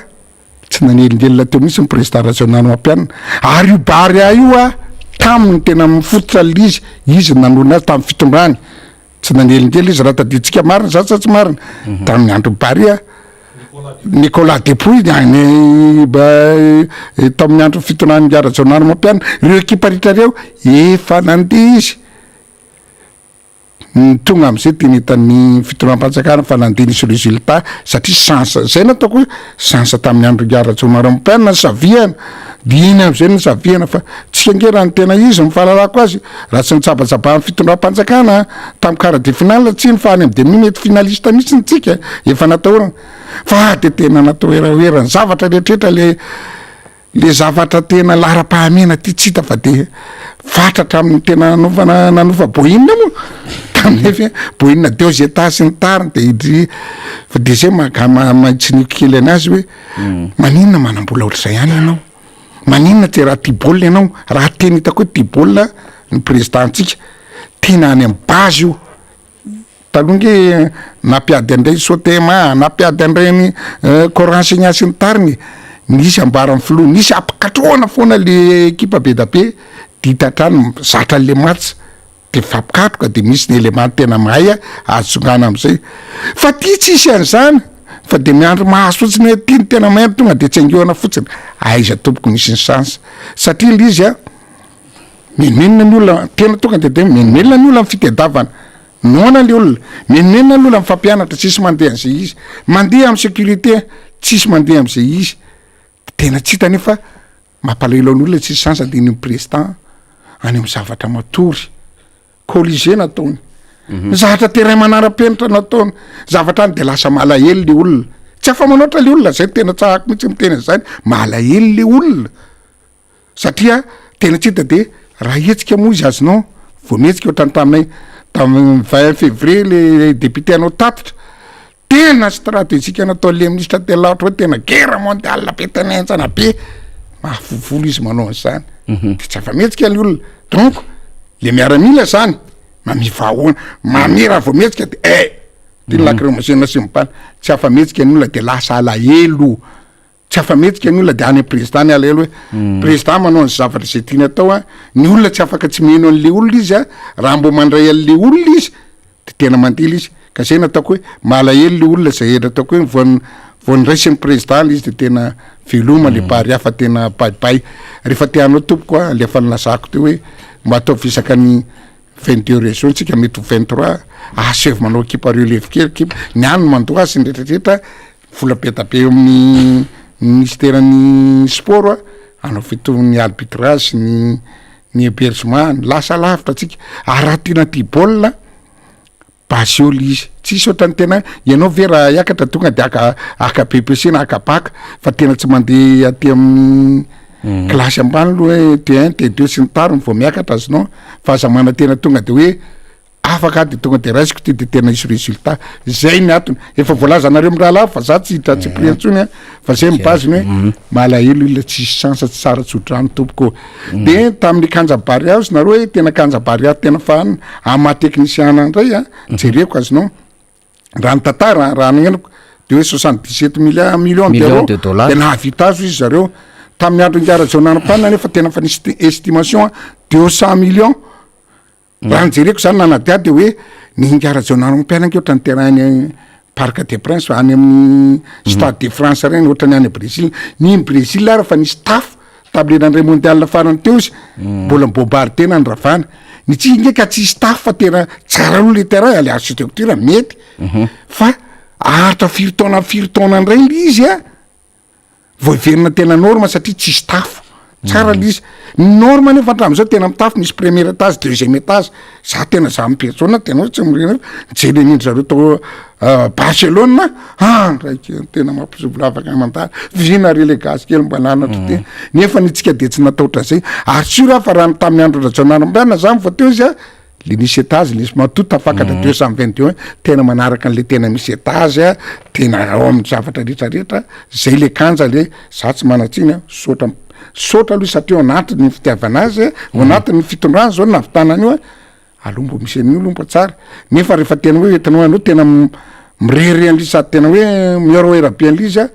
tsy nanelingelina teo mihitsy ny président Rajaonarimampianina. Ary io Barea io a, taminy tena mifototra an'ilay izy, izy no nanorina azy tamin'ny fitondrany. Tsy nanelingelina izy raha tadidintsika marina zany sa tsy marina? Tamin'ny andron'i Barea. Nicolas Depouille ny tamin'ny andro fitondran'i Rajaonarimampianina, ireo ekipa rehetra ireo efa nandeha izy. Ny tonga am'zay de ny hitan'ny fitondram-panjakana fa nandeha nisy résultat satria chance, zay no ataoko hoe chance tamin'ny andro ingahy Rajaonarimampianina nisavihana, de iny am'zay no nisavihana fa tsika ange raha ny tena izy ny fahalalako azy raha tsy nitsabatsabahan'ny fitondram-panjakana tamin'ny quart de finale tsy iny fa any amin'ny demi mety finaliste mihitsy tsika efa natahorana fa de tena natao heraohera ny zavatra rehetrarehetra le Le zavatra tena laharam-pahamehana ty tsy hita fa de fatratra amin'ny tena nanaovana nanofa Boeing moa tamin'ny Boeing deux états sy ny tariny de idry fa de zay maha maha-tsiniko kely anazy hoe maninona manam-bola ohatr'izay ihany ianao, maninona tsy raha tia baolina ianao, raha tena hitako hoe tia baolina ny président-tsika tena any amin'ny base io. Taloha nge nampiady an'ireny Sotema, nampiady an'ireny corps enseignant sy ny tariny, nisy ambaran'ny filoha, nisy ampikatrohana foana le ekipa be da be, de hita hatrany zatra an'le match, de mifampikatroka de misy ny élément tena mahay azo tsongana am'zay, fa ty tsisy an'zany fa de miandry mahazo fotsiny hoe ty no tena mahay tonga de tsengohana fotsiny, aiza tompoko misy ny chance satria le izy an. Menomenona ny olona, tena tonga de de menomenona ny olona amin'ny fitedavana, noana le olona, menomenona ny olona mifampianatra, tsisy mandeha an'izay izy, mandeha amin'ny sécurité, tsisy mandeha amin'izay izy, tena tsy hita nefa mampalahelo ny olona tsisy chance de ny président any amin'ny zavatra matory, colisée nataony, ny zavatra terrain manara-penitra nataony, zavatra any de lasa malahelo le olona, tsy afa-manoatra le olona, zay tena tsahako mihitsy miteny an'izany, malahelo le olona. Satria tena tsy hita de raha hihetsika moa izy azonao vao mihetsika ohatran'ny taminay tamin'ny 20 février le député anao tatitra tena stratégique nataon'le ministre telo lahatra hoe tena guerre mondiale be tena henjana be mahafovolo izy manao an'izany de tsy afa-mihetsika ny olona donc le miaramila zany mamia vahaolana mamia raha vao mihetsika de eh ty ny lacrymogène sy ny bala tsy afa-mihetsika ny olona de lasa alahelo Tsy afa-mihetsika ny olona de any am président ny alahelo hoe président manao ny zavatra izay tiany atao a, ny olona tsy afaka tsy miheno an'le olona izy a, raha mbo mandray an'le olona izy de tena mandila izy, ka zay no ataoko hoe malahelo le olona zay ataoko hoe vao vao niraisin'ny président le izy de tena veloma le Barea fa tena bay bay, rehefa te hanao tompoko a le efa nilazako teo hoe mba ataovy isaka ny 22 régions tsika mety ho 23 asaivo manao ekipa relève kely ekipa, ny any mandoa azy ny retraretra Vola be da be eo amin'ny ministeran'ny sport a, hanao fitony arbitrage sy ny ny hebergement, lasa lavitra tsika, ary raha tena tia baolina baseo le izy, tsisy ohatran'ny tena ianao ve raha hiakatra tonga de haka haka BEPC na haka bac fa tena tsy mandeha aty amin'ny kilasy ambany aloha hoe T1 T2 sy ny tariny vao miakatra azonao fa aza manantena tonga de hoe Afaka aho de tonga de raisiko ty de tena hisy résultat, zay ny antony, efa voalazanareo mirahalahy fa za tsy hiditra antsipiriany intsony an, fa zay ny base ny hoe malahelo olona tsisy chance tsy tsara tsodrano tompoko ô, de tamin'ny kanja Barea ozy nareo hoe tena kanja Barea tena fa amin'ny maha technicien ana ndray an, jereko azonao. raha ny tantara raha ny henoko de hoe 77 milliards millions Millions de d'euros dollars. de nahavita azy izy zareo tamin'ny andro ingahy Rajaonarimampianina nefa tena fa nisy estimation 200 millions raha ny jereko zany nanadihady de hoe ny ingahy Rajaonarimampianina ange ohatran'ny terrain any Parc des Princes any amin'ny Stade de France reny ohatran'ny any Brésil ny iny Brésil ary fa nisy tafo Tamin'ilay nandray mondial farany teo izy, mbola mi-bombarder ny ravana. Ny tsy nge ka tsisy tafo fa tena tsara aloha le terrain, le architecture mety. Fa aharitra firy taona firy taona indray le izy a, vao hiverina tena norme satria tsisy tafo. Tsara le izy. Ny norme nefa hatramin'izao tena mitafo, misy premier étage, deuxième étage. Za tena za mi-personne tena hoe tsy mirehina mijery an'indry zareo tao Barcelone ah ndraiky tena mampizovo lavaka aman-tany vina re le gasy kely mba nanatra tena nefa ny tsika de tsy nataotra zay ary sûr aho fa raha ny tamin'ny andro Rajaonarimampianina zany vao teo izy a le nisy étage nisy matoa tafakatra 221 tena manaraka an'le tena misy étage a tena ao amin'ny zavatra rehetrarehetra zay le kanja le za tsy manan-tsiny a saotra Saotra aloha satria ao anatin'ny fitiavana azy, ao anatin'ny fitondrana zao no nahavitana an'io a, aleo mbo misy an'io aloha mba tsara, nefa rehefa tena hoe entinao anao tena mirehareha an'le izy sady tena hoe miherohera be an'le izy a,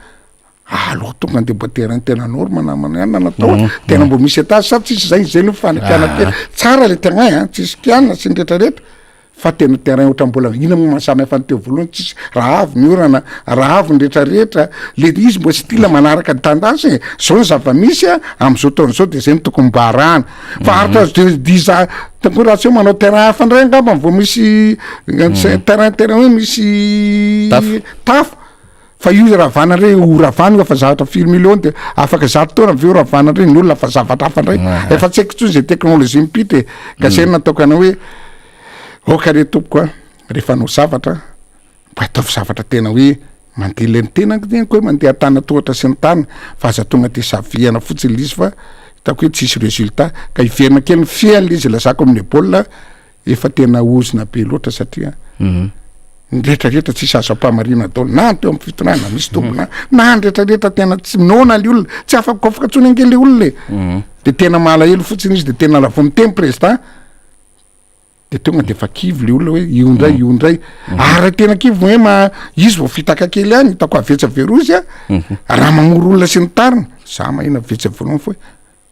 aleo tonga de mba terrain tena norme namana ihany natao a, tena mbo misy étage sa tsisy zay, zay aloha fanakiana kely, tsara le terrain a, tsisy kianina sy ny retraretra. Fa tena terrain ohatran'ny mbola inona moa maha samy hafa ny teo voalohany tsisy raha avy ny orana raha avy ny retraretra le izy mbo style manaraka ny tendance e, zao ny zava-misy a am'zao taona zao de zay no tokony mba arahana fa aritra de dix ans tokony raha tsy hoe manao terrain hafa ndray angamba vao misy terrain terrain hoe misy Tafo. tafo Fa io ravana ndray ho ravana io efa zavatra firy millions de afaka zato taona avy eo ravana ndray ny olona fa zavatra hafa ndray efa tsy haiko intsony zay technologie mipita e ka zay no nataoko anao hoe ok re tompoko a rehefa hanao zavatra mba ataovy zavatra tena hoe mandeha le ny tenako tenako hoe mandeha an-tanan-tohatra sy ny tariny fa aza tonga de savihana fotsiny le izy fa hitako hoe tsisy résultat ka hiverina kely ny feany le izy lazako amin'ny baolina Efa tena ozona be loatra satria ny retraretra tsisy azo ampamarina daholo na ny teo amin'ny fitondrana misy tompona na ny retraretra tena tsy noana le olona tsy afa-mikaofoka intsony ange le olona e de tena malahelo fotsiny izy de tena raha vao miteny président de tonga de efa kivy le olona hoe io indray io indray ary raha tena kivy hoe ma izy vao fitaka kely ihany hitako avy etsy avy eroa izy a raha mamory olona sy ny tariny za maheno avy etsy avy eroa fa hoe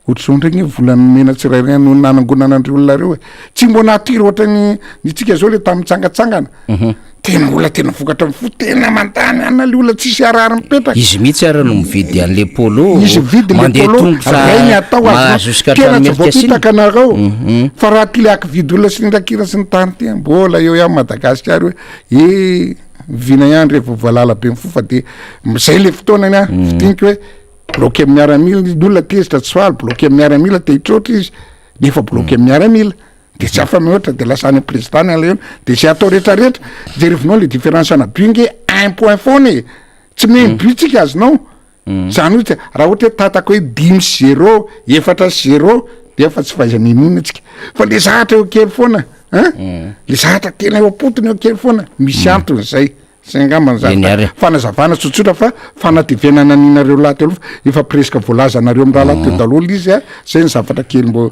Ohatr'izao indray nge vola nomena tsirairay no nanangonana an'ireo olona ireo e. Tsy mbo natiry ohatran'ny ny tsika zao le tamin'ny tsangatsangana. Mhm. Tena olona tena vokatra ny fo, tena mandany anona le olona tsisy harary mipetraka. Izy mihitsy ara no mividy an'le polo. Izy mividy le Mandeha polo, tongotra ray ny atao mahazo azo. jusqu'à Tena tsy hatramin'ny Merikasina. voapitaka nareo. Mhm. Fa raha ty le akividy olona sy ny rakira sy ny tariny ty, mbola eo ihany Madagasikara hoe eh vina ihany re vao valala be ny fo fa de zay le fotoanany an, fidiniko hoe Bloqué amin'ny miaramila izy, ny olona tezitra tsy faly, bloqué amin'ny miaramila te hitroatra izy, nefa bloqué amin'ny miaramila, de tsy afa mihoatra de lasa any amin'ny président ny alahelo, de zay atao retraretra, jerevinao le différence ana but nge un point foana e, tsy miheno but tsika azonao, zany hoe tsy- raha ohatra hoe tataka hoe dimy sy zéro, efatra sy zéro, de efa tsy fahaizana inona tsika, fa le zahatra eo kely foana ein, le zahatra tena eo am-potony eo kely foana, misy antony zay. Zay angamba ny Eny zavatra ary e. fanazavana tsotsotra fa fanatevenana an'inareo lahy teo aloha fa efa presque voalazanareo mirahalahy teo daholo izy a, zay ny zavatra kely mbo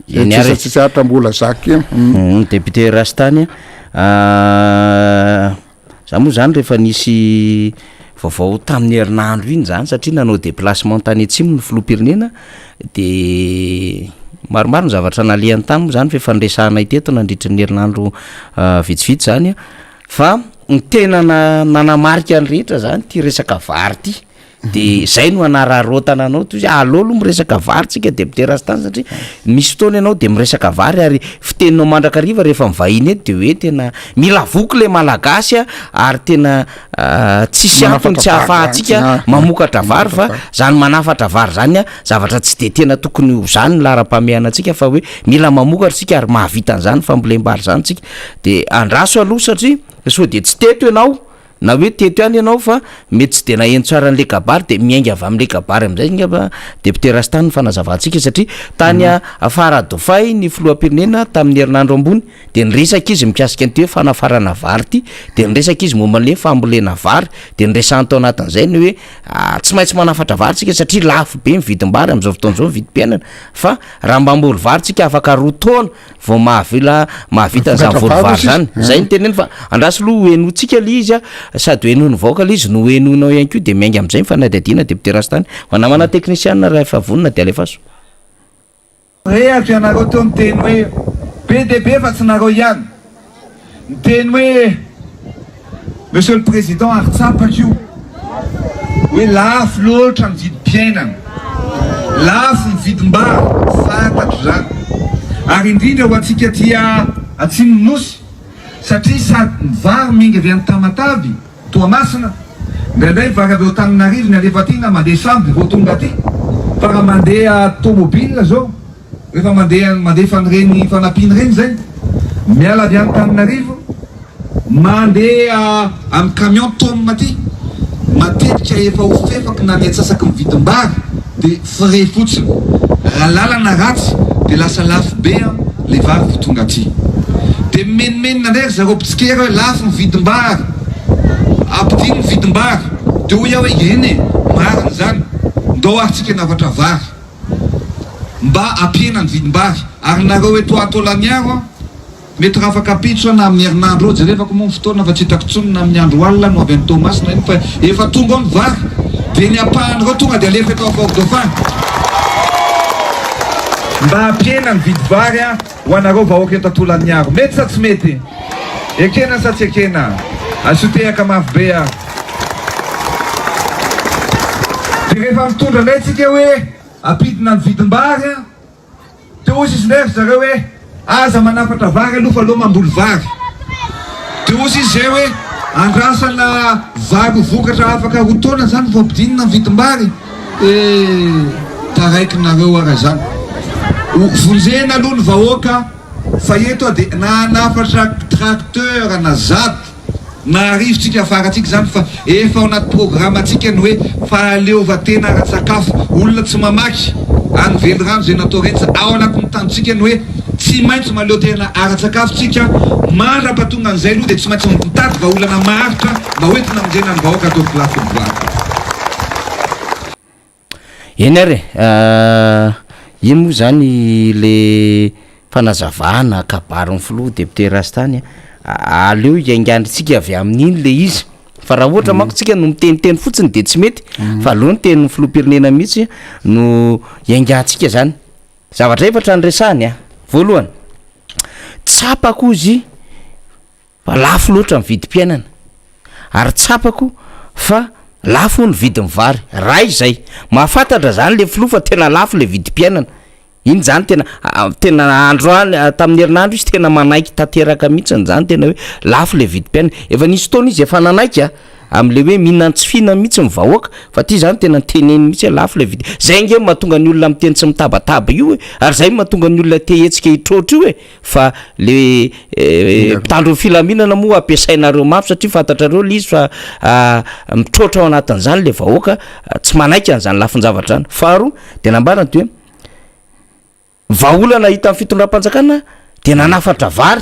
Eny ary e. tsisy atra mbola zaka eny. Député Rastany a, za moa zany rehefa nisy vaovao tamin'ny herinandro iny zany satria nanao déplacement tany atsimo ny filoham-pirenena de maromaro ny zavatra nalehany tany moa zany f'efa niresahanay teto nandritry ny herinandro vitsivitsy zany a. Fa ny tena nanamarika ny rehetra zany ty resaka vary ty de zay no anararaotana anao toy zay aleo aloha miresaka vary tsika député Rastany satria misy fotoana ianao de miresaka vary ary fiteninao mandrakariva rehefa mivahiny eto de hoe tena mila voky le malagasy a ary tena tsisy antony tsy ahafahantsika mamokatra vary fa zany manafatra vary zany a zavatra tsy de tena tokony ho zany ny laharam-pahamehana antsika fa hoe mila mamokatra tsika ary mahavita an'zany fambolem-bary zany tsika De andraso aloha satria sao de tsy teto ianao na hoe teto ihany ianao fa mety tsy de naheno tsara an'le kabary de miainga avy am'le kabary am'zay angamba député Rastany ny fanazavantsika satria tany Faradofay ny filoham-pirenena tamin'ny herinandro ambony de niresaka izy mikasika an'ity hoe fanafarana vary ity de niresaka izy momba an'le fambolena vary de niresahany tao anatin'izay ny hoe tsy maintsy manafatra vary tsika satria lafo be ny vidim-bary am'zao fotoana izao ny vidim-piainana fa raha mba hamboly vary tsika afaka roa taona vao mahavela mahavita an'izany Vokatra voly vary vary zany sisa. zay no teneno fa andraso aloha ho henointsika le izy a sady ho henoin'ny vahoaka le izy no ho henoinao ihany koa de miainga am'zay ny fanadihadiana député Rastany fa namana teknisianina raha efa vonona de alefaso. Rehako ianareo teo niteny hoe be dia be fa tsy nareo ihany niteny hoe Monsieur le Président ary tsapako io hoe lafo loatra ny vidim-piainana, lafo ny vidim-bary, fantatro izany ary indrindra ho antsika aty atsimon'ny Nosy satria sady ny vary miainga avy any Tamatave, Toamasina, indraindray vary avy ao Antananarivo ny alefa aty na mandeha sambo vao tonga aty fa raha mandeha tomobile zao Rehefa mandeha mandefa an'ireny fanampiana ireny izay, miala avy any Antananarivo, mandeha amin'ny camion tom aty, matetika efa ho fefaky na ny antsasaky ny vidim-bary dia frais fotsiny. Raha lalana ratsy dia lasa lafo be an le vary vao tonga aty. Dia mimenomenona indray ry zareo mpitsikera hoe lafo ny vidim-bary, ampidino ny vidim-bary. Dia hoy aho hoe eny e, marina izany, ndao ary tsika hanafatra vary. Mba hampihena ny vidim-bary. Ary nareo eto ato Laniaro an, mety rafakampitso na amin'ny herinandro eo, jerevako moa ny fotoana fa tsy hitako intsony na amin'ny andro alina no avy any Toamasina iny fa efa tonga ao ny vary, dia ny ampahan'ireo tonga dia alefa eto Fort Dauphin. Mba hampihena ny vidim-bary an, ho anareo vahoaka eto Tolaniaro. Mety sa tsy mety? Ekena sa tsy ekena? Asio tehaka mafy be a! Dia rehefa mitondra indray tsika hoe ampidina ny vidim-bary an! Dia hozy izy indray ry zareo hoe aza manafatra vary aloha fa aleo mamboly vary. Dia hozy izy izay hoe andrasana vary ho vokatra afaka roa taona izany vao ampidinina ny vidim-bary. Eh! Taraiky nareo ara izany. Ho vonjena aloha ny vahoaka fa eto aho dia na hanafatra tracteur na zato na arivo tsika afara tsika izany fa efa ao anaty programme tsika ny hoe fahaleovantena ara-tsakafo. Olona tsy mamaky any velirano izay natao reny ao anatin'ny tanjontsika ny hoe tsy maintsy mahaleo tena ara-tsakafo tsika mandra-pahatonga an'izay aloha dia tsy maintsy mitady vahaolana maharitra mba hoentina hamonjena ny vahoaka ataovy lafiny valo. Eny ary e, iny moa zany le fanazavana kabarin'ny filoha député Rastany a, aleo hiaingantsika avy amin'iny le izy fa raha ohatra manko tsika no miteniteny fotsiny de tsy mety fa aleo ny tenin'ny filoham-pirenena mihitsy no hiaingantsika zany. Zavatra efatra no resahany a, voalohany, tsapako ozy Fa lafo loatra ny vidim-piainana ary tsapako fa lafo ny vidin'ny vary. Ray izay. Mahafantatra zany le filoha fa tena lafo le vidim-piainana. Iny zany tena tena androany tamin'ny herinandro izy tena manaiky tanteraka mihitsiny zany tena hoe lafo le vidim-piainana. Efa nisy fotoana izy efa nanaiky a, am'le hoe mihinan-tsy fihinana mihitsy ny vahoaka fa ty zany tena teneniny mihitsy hoe lafo le vidi-, zay ange no mahatonga ny olona miteny tsy mitabataba io e, ary zay no mahatonga ny olona te hihetsika hitroatra io e. Fa le mpitandro ny filaminana moa ampiasainareo mafy satria fantatrareo le izy fa mitroatra ao anatin'izany le vahoaka tsy manaiky an'izany lafin-javatra zany. Faharoa de nambarany de hoe vahaolana hitan'ny fitondram-panjakana de nanafatra vary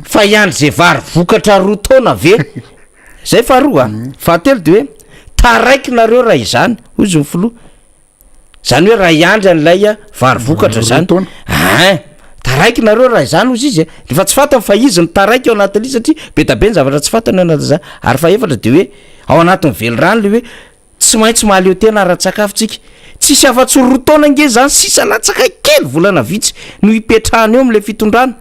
fa hiandry ze vary vokatra roa taona ve? Zay faharoa a. Fahatelo de hoe taraiky nareo raha izany hoy izy ny filoha. Zany hoe raha hiandry an'ilay vary vokatra zany. Ein! Taraiky nareo raha izany hozy izy e. Efa tsy fantany fa izy no taraiky ao anatin'ilay izy satria be da be ny zavatra tsy fantany ao anatin'izany. Ary fahefatra de hoe ao anatin'ny velirano le hoe tsy maintsy mahaleo tena ara-tsakafo tsika. Tsisy afa-tsy roa taona ange zany sisa latsaka kely volana vitsy no hipetrahana eo amin'ilay fitondrana.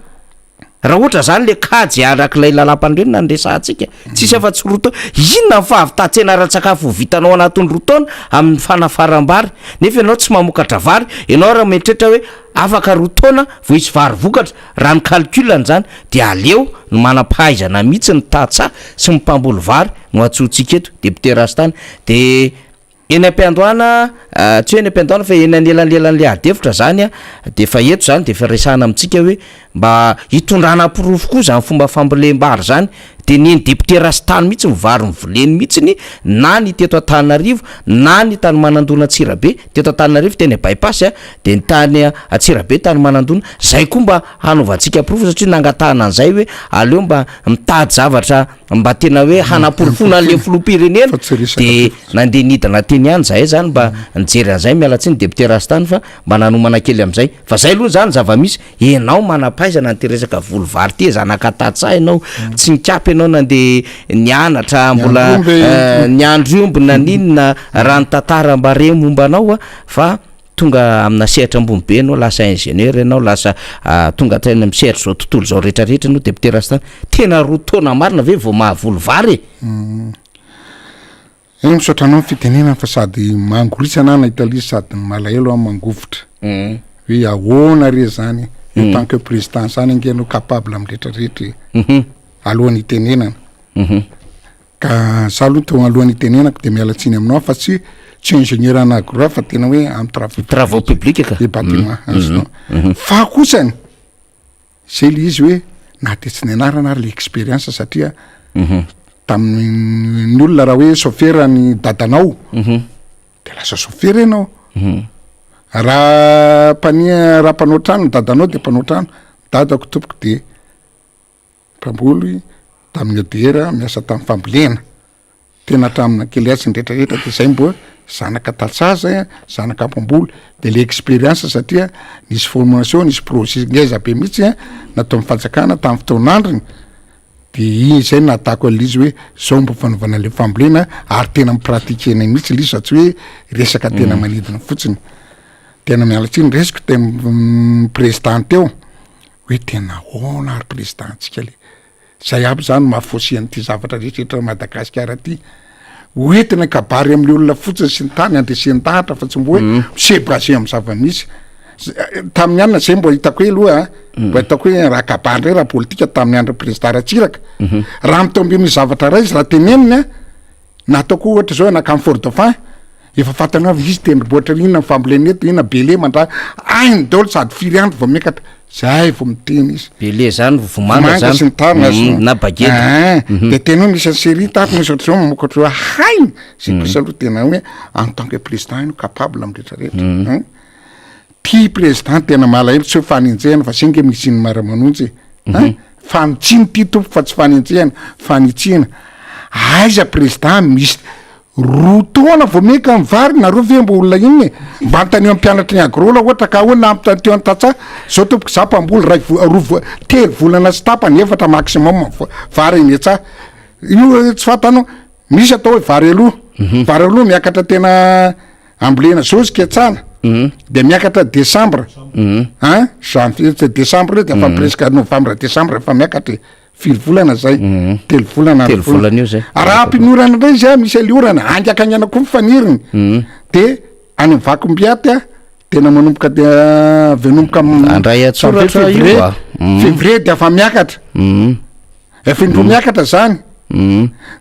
Raha ohatra zany le kajy arak'ilay lalam-panorenana no resahantsika, tsisy afa-tsy roa taona, inona ny fahavitan-tsena ara-tsakafo ho vitanao anatin'ny roa taona amin'ny fanafaram-bary nefa ianao tsy mamokatra vary, ianao raha mieritreritra hoe afaka roa taona vao hisy vary vokatra, raha ny calcul an'izany de aleo ny manam-pahaizana mihitsy ny tantsaha sy ny mpamboly vary no antsointsika eto, député Rastany, de. Eny am-piandohana, tsy hoe eny am-piandohana fa eny anelanelan'ilay ady hevitra zany a, de efa eto zany de efa resahana amintsika hoe mba hitondrana porofo koa zany fomba fambolem-bary zany, de ny eny député Rastany mihitsy ny vary novoleny mihitsiny na ny teto Antananarivo na ny tany Manandona Antsirabe, teto Antananarivo teny by pass a, de ny tany Antsirabe tany Manandona, zay koa mba hanaovantsika porofo satria nangatahana an'izay hoe aleo mba mitady zavatra mba tena hoe hanaporofoana an'le filoham-pirenena de nandeha nidina teny ihany zahay zany mba nijery an'izay, miala tsiny député Rastany fa mba nanomana kely am'zay, fa zay aloha zany zava-misy, enao manam-pahaizana an'ity resaka voly vary ty e, zanaka tantsaha ianao, tsy nikapy ianao nandeha nianatra mbola niandry omby na n'inona raha ny tantara mba re momba anao a, fa Tonga amina sehatra ambony be ianao, lasa ingénieur ianao, lasa tonga hatrany amin'ny sehatr'izao tontolo izao rehetra rehetra ianao député Rastany. Tena roa taona marina ve vao mahavoly vary e? Eny misaotra anao ny fitenenana fa sady mangoritsana aho nahita ilay izy sady malahelo aho mangovitra. Hoe ahoana re zany en tant que président zany ange ianao capable amin'ny rehetra rehetra e. Alohan'ny hitenenana. Ka za aloha teo alohan'ny hitenenako de miala tsiny aminao fa tsy tsy ingénieur en agro fa tena hoe amin'ny travaux Travaux publics ka. et bâtiment mm -hmm. Fa kosany zay le izy hoe na de tsy nianarana ary le expérience satria mm -hmm. tamin'ny olona raha hoe chauffeur ny dadanao mm -hmm. de lasa chauffeur ianao mm -hmm. raha mpania raha mpanao trano ny dadanao de mpanao trano dadako tompoko de Mpamboly tamin'ny ODR miasa tamin'ny fambolena, tena hatramin'ny kely azy sy ny rehetra rehetra de zay mbo zanaka tantsaha zay a, zanaka mpamboly de le expérience satria nisy formation nisy projet ngeza be mihitsy a nataon'ny fanjakana tamin'ny fotoan'androny de iny zay no nahatako an'le izy hoe zao mbo fanaovana le fambolena ary tena mi-pratiquer-nay mihitsy le izy fa tsy hoe resaka tena manidina fotsiny, tena miala tsiny resiko tem- président teo. Hoe tena ahoana ary président-tsika le. Zay aby zany maha faussé an'ity zavatra rehetra Madagasikara ty. Hoentina kabary amin'ny olona fotsiny sy ny tany andresen-dahatra fa tsy mbo hoe mi-se baser amin'ny zava-misy. Tamin'ny alina zay mbo hitako hoe aloha mbo hitako hoe raha kabary ndray raha politika tamin'ny andron'ny président Ratsiraka. Raha mitombe misy zavatra iray izy raha teneniny a, na ataoko ohatra zao nakany Fort Dauphin, efa fantany avy izy tendrombohitra inona ny fambolena eto, inona bele mandra, hainy daholo sady firy andro vao miakatra. Zay vao miteny izy. Bele zany vomanga zany. sy ny tariny azo. Mm, na bagety. Eh, mm -hmm. De tena hoe misy an'i série tato misy ohatr'izao mamoaka ohatr'izao hainy. Zay mm. kosa aloha tena hoe en tant que président io capable amin'ny rehetra rehetra. Mm. Hein? Ty président tena malahelo tsy hoe fanenjehana fa zay nge misy iny mara-manonjy e. Mm -hmm. Hein? Fanitsiana ty tompo fa tsy fanenjehana, fanitsiana. Aiza président misy Roa taona vao miaka ny vary, nareo ve mba olona inona e? Mba anontanio amin'ny mpianatry ny agro la ohatra ka ahoana ampitaniteo ny tantsaha, zao tompoko za mpamboly ray vo- roa vo- telo volana sy tapany, efatra maximum vo- vary eny an-tsaha, io tsy fantanao, misy atao hoe vary aloha, vary aloha miakatra tena ambolena zao izy ketsana, de miakatra desambra, an, janvier, desambra eo de efa presque novambra desambra efa miakatra e. Firy volana zay? Mhm. Telo volana. Telo volana eo zay. Raha ampin'ny orana indray izy a, misy an'le orana, haingakaingana koa ny faniriny. Mhm. De any amin'ny vakombiaty a, tena manomboka de avy anomboka Andray an-tsoratra io a. Mhm. Février de efa miakatra. Efa indroa miakatra zany.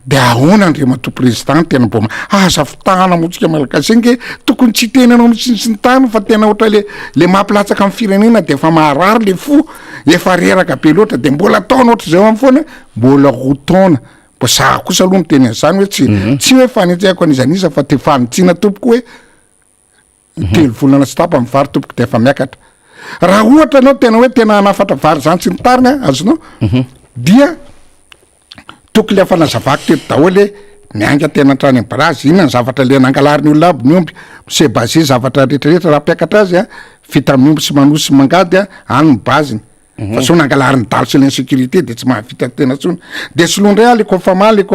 De ahoana Andriamatoa Président tena mbo aza fitahana moa tsika Malagasy ange tokony tsy hiteny anao mihitsy sy ny tariny fa tena ohatra le le mampilatsaka amin'ny firenena de efa maharary le fo. Efa reraka be loatra de mbola ataona ohatr'izay ao foana mbola roa taona mba za kosa aloha miteny an'izany hoe tsy mhm. tsy hoe fanenjehako an'iza n'iza fa te fanitsiana tompoko hoe mhm. telo volana sy tapany vary tompoko de efa miakatra raha ohatra anao tena hoe tena hanafatra vary zany tsy ny tariny a azonao mhm. dia Toko le fanazavako teto daholo e, miainga tena hatrany am barazy, inona ny zavatra le nangalariny olona aby ny omby, mi-se baser zavatra retraretra raha hampiakatra azy a, vita amin'ny omby sy manosy sy mangady a, any ny base-ny, fa sao nangalariny dahalo sy l'insécurité de tsy mahavita tena tsony, de soloa ndray ah le cofama le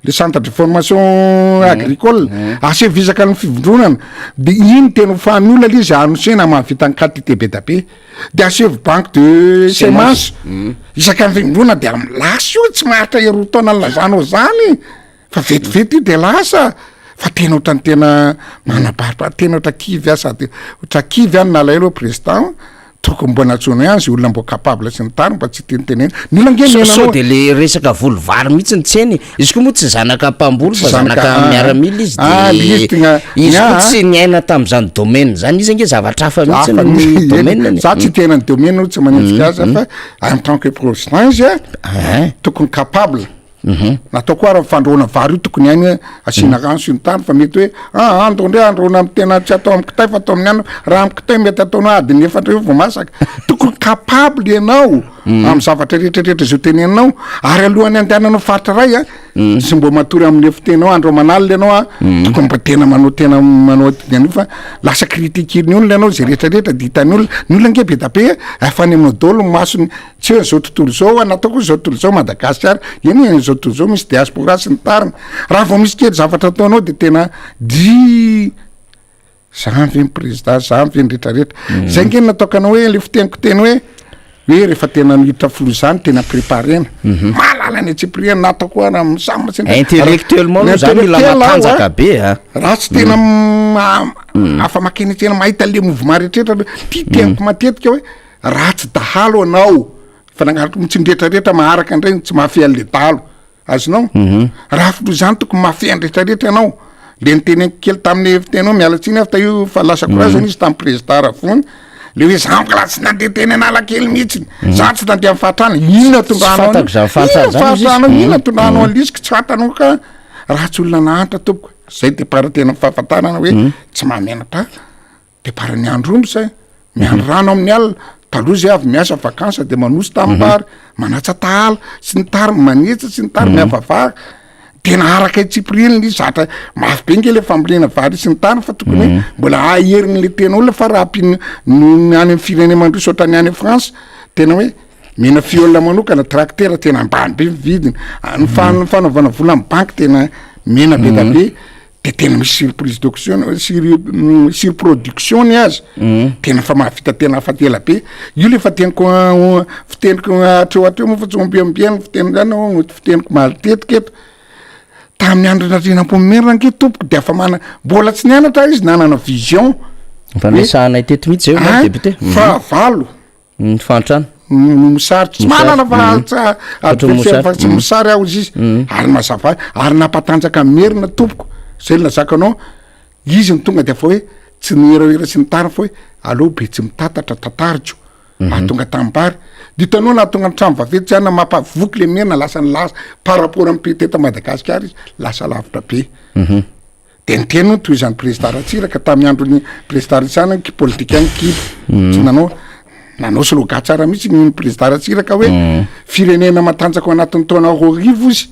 le centre de formation agricole, asio vizaka ny fivondronana, de iny tena ho fahan'ny olona le izy hanosena mahavita ny quantité be da be. de asevo banque de semence isaky ny fiangonana de am lasa io tsy maharitra roa taona nilazanao zany fa vetivety io de lasa fa tena ohatrany tena manabaribary tena ohatra kivy ah sady ohatra kivy aho no nalahelo hoe président tokony mbo nantsoina ihany zay olona mbo capable sy ny tariny mba tsy tenitenena ny olona ange Sao sao de le resaka voly vary mihitsy ny tsena e. Izy koa moa tsy zanaka mpamboly fa zanaka miaramila izy ah, de izy tonga izy koa tsy niaina tamin'izany domaine zany izy ange zavatra hafa mihitsy ny domaine-ny. Za tsy tena ny domaine tsy manenjika azy fa en tant que président izy a tokony capable natao koa ary fandrahoana vary io tokony hainy hoe asiana rano sy ny tany fa mety hoe ah andro ndray andrahoana amin'ny tena tsy atao amin'ny kitay fa atao amin'ny anona raha amin'ny kitay mety ataonao adiny efatra eo vao masaka tokony capable ianao amin'ny zavatra rehetrarehetra izay teneninao ary alohan'ny andehananao faritra iray a sy mbo matory amin'ny fitenao andro aman'alina ianao a tokony mba tena manao tena manao an'io fa lasa critiquer-ny olona ianao zay rehetrarehetra de hitan'ny olona ny olona ange be da be efa any aminao daholo ny masony tsy hoe zao tontolo izao natao koa zao tontolo izao Madagasikara eny e zao tontolo izao misy diaspora sy ny tariny raha vao misy kely zavatra ataonao de tena dry Zany ve ny président, zany ve ny retraretra. Zay nge no nataoko anao hoe le fiteniko teny hoe hoe rehefa tena miditra filoha zany tena préparena. Mahalala ny antsipiriany na ataoko hoe raha samy tsy Intellectuellement aloha zany mila Intellectuel aho, matanjaka a. be a. Raha tsy tena afa makeny tena mahita le mouvement retraretra aloha. Ty teniko matetika hoe raha tsy dahalo anao fa nagnaraka tsy ny retraretra maharaka indray tsy mahafehy an'le dahalo. Azonao? Raha filoha zany tokony mahafehy ny retraretra ianao. Le niteneniko kely tamin'ny fitenao, miala tsiny aho fa io fa lasa courage izy tamin'ny président Ravony. Le hoe za mbola tsy nandeha teny Analakely mihitsy. Za tsy nandeha amin'ny fahatrana. Inona tondranao? fantako zany fahatrana zany izy. Fahatrana inona tondranao an'lisiko tsy fantanao ka. Raha tsy olona nahantra tompoko. Zay départ tena fahafantarana hoe tsy mahamenatra ahy. Départ ny andro omby zay, miandry rano amin'ny alina, taloha zay avy miasa vacances de manosy tanimbary, manatsa tahala sy ny tariny, manetsa sy ny tariny, miava vary, tena araka itsipiriany le zatra mafy be nge le fambolena vary sy ny tariny fa tokony hoe mbola aherin'le tena olona fa raha ampiany ny any amin'ny firenena mandroso ohatran'ny any France tena hoe mena fiolina manokana tracteur tena ambany be ny vidiny, ny fanaovana vola amin'ny banky tena mena be da be. De tena misy surprise d'auction, sur surproduction ny azy, tena fa mahavita tena afa ela be. Io le fa teniko fiteniko hatreo hatreo moa fa tsy ombiombiany fiteny zany ao, fiteniko matetika eto. Tamin'ny andro Randrianampoinimerina ange tompoko de afa mana, mbola tsy nianatra izy nanana vision. Efa niresahanay teto mihitsy zay omaly député. Fahavalo. Ny fahantrana. Ny mosary tsy manana fa tsa adversaire fa tsy mosary aho izy izy ary mazava ary nampatanjaka ny merina tompoko zay no lazako anao izy no tonga de efa hoe tsy niheraera sy nitara fa hoe aleo be tsy mitatatra tatariko mahatonga tanimbary de hitanao nahatonga ny trano vaventy zany na mampavoky le merina lasa nilaza par rapport amin'ny pays teto Madagasikara izy lasa lavitra be. De niteny hono tohizan'ny président Ratsiraka tamin'ny andron'ny président Ritsana ny politikan'ny kibo tsy nanao nanao slogan tsara mihitsy ny président Ratsiraka hoe firenena matanjaka ao anatin'ny taona 2000 izy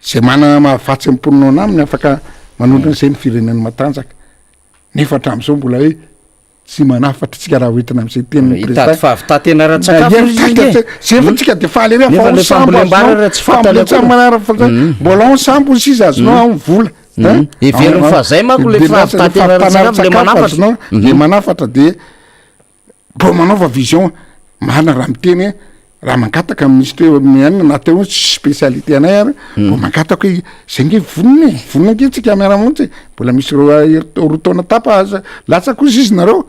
zay manana mahavatsy ny mponina ao anaminy afaka manondro an'izay ny firenena matanjaka nefa hatramin'izao mbola hoe Tsy manafatra tsika raha hoentina amin'izay tenin'ny président. Hitady fahavitantena ara-tsakafo izy iny e. Zay fa tsika de faly ery fa ao sambo azonao. Tsy fantany akory. Mbola ao sambo sisa azonao ao ny vola. Heveriny fa zay manko le fahavitantena ara-tsakafo le manafatra. Le manafatra de mbo manaova vision marina raha miteny hoe Raha mangataka amin'ny minisitera amin'ny anona na teo tsy spécialité anay ary mbo mangataka hoe zay nge vonona e, vonona nge tsika miara-monja e, mbola misy roa hery- roa taona tapa aza latsaka kosa izy nareo,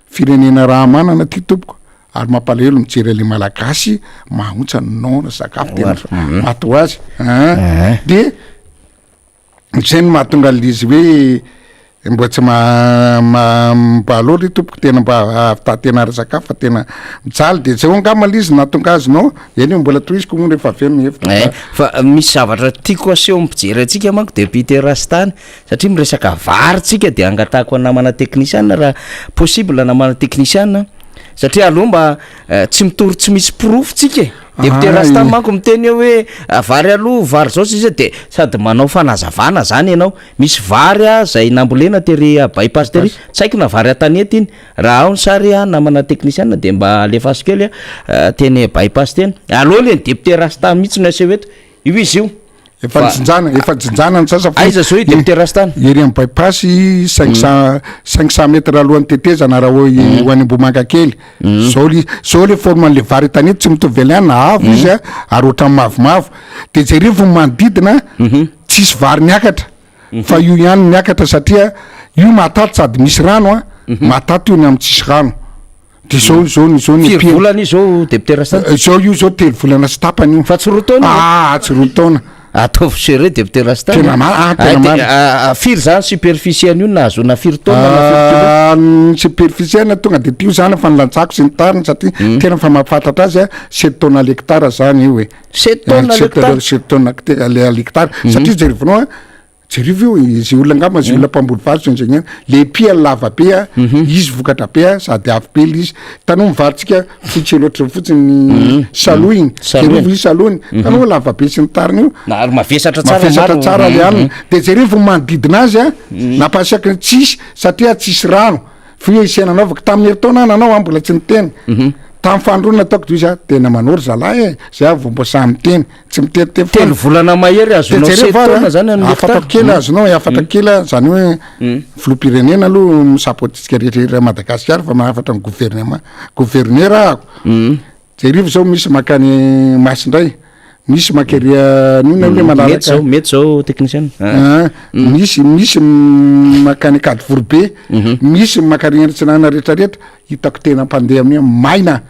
firenena raha manana ty tompoko ary mampalahelo mijery an'le malagasy mahaontsa noana sakafo tena maty ho azy an, de Zay no mahatonga an'izy hoe mba tsy ma- ma- mba aleo re tompoko tena mba ahavità tena ara-tsakafo fa tena mijaly de zay angamba le izy nahatonga azy no eny eo mbola tohiziko moa rehefa avy eo ny hevitra Eh, fa misy zavatra tiako aseho amin'ny mpijery antsika manko député Rastany satria miresaka vary tsika de angatahako namana teknisiana raha possible namana teknisiana satria aloha mba Tsy mitory tsy misy porofo tsika e. Député Rasta manko miteny eo hoe vary aloha, vary zao sisa de sady manao fanazavana zany ianao. Misy vary a zay nambolena tery a by pass tery, tsy haiko na vary an-tanety iny. Raha ao ny sary a namana teknisiana de mba alefaso kely a teny by pass teny. Aleo le ny député Rasta mihitsy no aseho eto. Io izy io. Efa nijinjana, efa jinjana ny sasa. Aiza zao i député Rastany? Ery amin'ny bypass 500 500 mètres alohan'ny tetezana raha ho ho any Ambohimangakely. Zao le zao le forme an'le vary an-tanety tsy mitovy any na avo izy a ary ohatran'ny mavomavo. De jerevo ny manodidina tsisy vary miakatra fa io ihany no miakatra satria io mahataty sady misy rano a, mahataty io ny amin'ny tsisy rano. De zao zao ny zao ny Firy volana io zao député Rastany? Eh, zao io zao telo volana sy tapany io. Fa tsy roa taona? Ah, tsy roa taona. Ataovy sérieux député Rastany. Tena ma- ah, tena Ah, marina. ah, ah, firy zany superficie an'io nahazoana firy taona na firy kilo? Ah, ny superficie na tonga de tio zany fa nilanjako sy ny tariny satria tena fa mahafantatra azy a sept tonnes à l'hectare zany io e. Sept tonnes à Sept l'hectare? Sept tonnes à l'hectare satria jerevinao a Jereo ve io zay olona angamba zay olona mpamboly vary sy ingénieur, le piany lava be a, izy vokatra be a, sady avo be le izy, hitanao ny varintsika fotsy loatra fotsiny salohiny, jereo ve io salohiny, hitanao lava be sy ny tariny io, Na ary mavesatra tsara mavesatra tsara le hanina, de jereo vao manodidina azy a, nampasiaka ny tsisy satria tsisy rano, fa io isaina nanaovako tamin'ny herintaona aho nanao a mbola tsy niteny, tamin'ny fahandroana nataoko de hoy za tena manao ry zalahy e, zay aho vao mbo sahy miteny. Tsy miteniteny foana. Telo volana mahery azonao Jereo sept va taona zany amin'ny Afatra hectare. kely azonao e, afatra kely a, zany hoe filoham-pirenena aloha mi-sabote antsika rehetra eran'i Madagasikara fa manafatra ny gouvernement, gouverneur ahako. Jereo zao misy mankany Masindray, misy mankery an'inona aloha Mety malalaka. zao, mety zao technicien. Ah, misy misy mankany Ankadivoribe, misy mankany Antsinana rehetra rehetra, hitako tena mpandeha amin'io maina.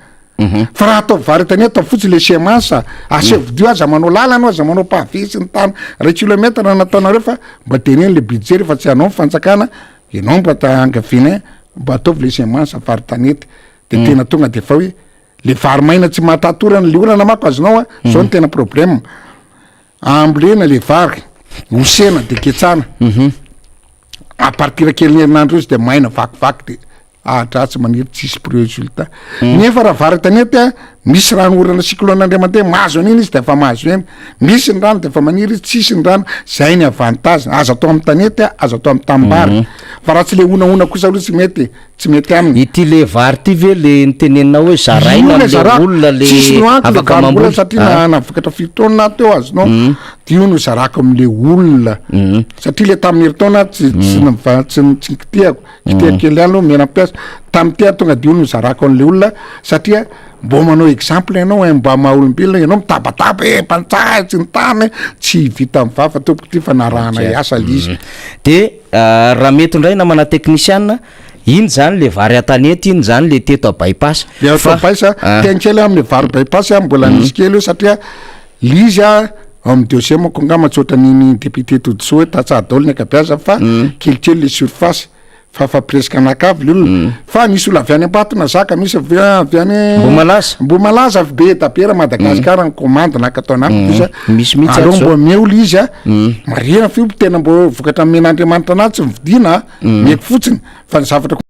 Fa raha atao vary an-tanety atao fotsiny le semence, asaivo dio aza manao lalana aza manao pavé sy ny tany ray kilomètre nataonareo fa mba teneno le budget rehefa tsy hanao ny fanjakana, ianao mba ta angaviana mba ataovy le semence vary tanety de tena tonga de efa hoe le vary maina tsy mahataty orana, le orana manko azonao a, zao no tena problème, ambolena le vary, osena de ketsana, à partir kelin'ny herinandro eo izy de maina vakivaky de Ahadratsy maniry tsisy résultat. Nefa raha vary an-tanety a, misy rano orana cyclone indray mandeha, mahazo an'iny izy de efa mahazo aina. Misy ny rano de efa maniry izy, tsisy ny rano, zay ny avantage. Aza atao amin'ny tanety a, aza atao amin'ny tanimbary. Fa raha tsy le honahona kosa aloha tsy mety e, tsy mety aminy. Ity le vary ity ve le niteneninao hoe zaraina Io le amle zarako, olona le tsisy nohaniko le afaka vary mbola mamboly satria ah. na nahavokatra firy taonina aho teo azonao, de io no zarako amle olona. Satria le tamin'ny herintaona tsy tsy nva- tsy tsy nikitihako, kitihako kely ihany aloha omena mpiasa, tamin'ity aho tonga de io no zarako an'le olona satria Mbô manao exemple ianao ein mba maha olombelona ianao mitabataba e mpanjaha tsy ny tany tsy vitan'ny vava tompoko ty fa narahana hiasa le izy. De raha mety indray namana teknisiana, iny zany le vary an-tanety iny zany le teto a by-pass Le ato fa by-pass a, teny kely aho amle vary by-pass a mbola nisy kely eo satria le izy a ao amin'ny dossier manko angamba tsy ohatran'iny député Todisoa hoe tantsaha daholo ny ankabeazany fa kelikely le surface. Fa fa presque anakavy le olona. Fa nisy olona avy any Ambatona zaka, misy avy avy any Ambohimalaza. Ambohimalaza avy be da be raha Madagascar ny commande naka tao anatiko izy a. Misy mihitsy Aleo ato mbo zao. omeo le izy a. Marihina fa io tena mbo vokatra nomen'Andriamanitra anahy tsy novidiana a. Omeko fotsiny fa ny zavatra.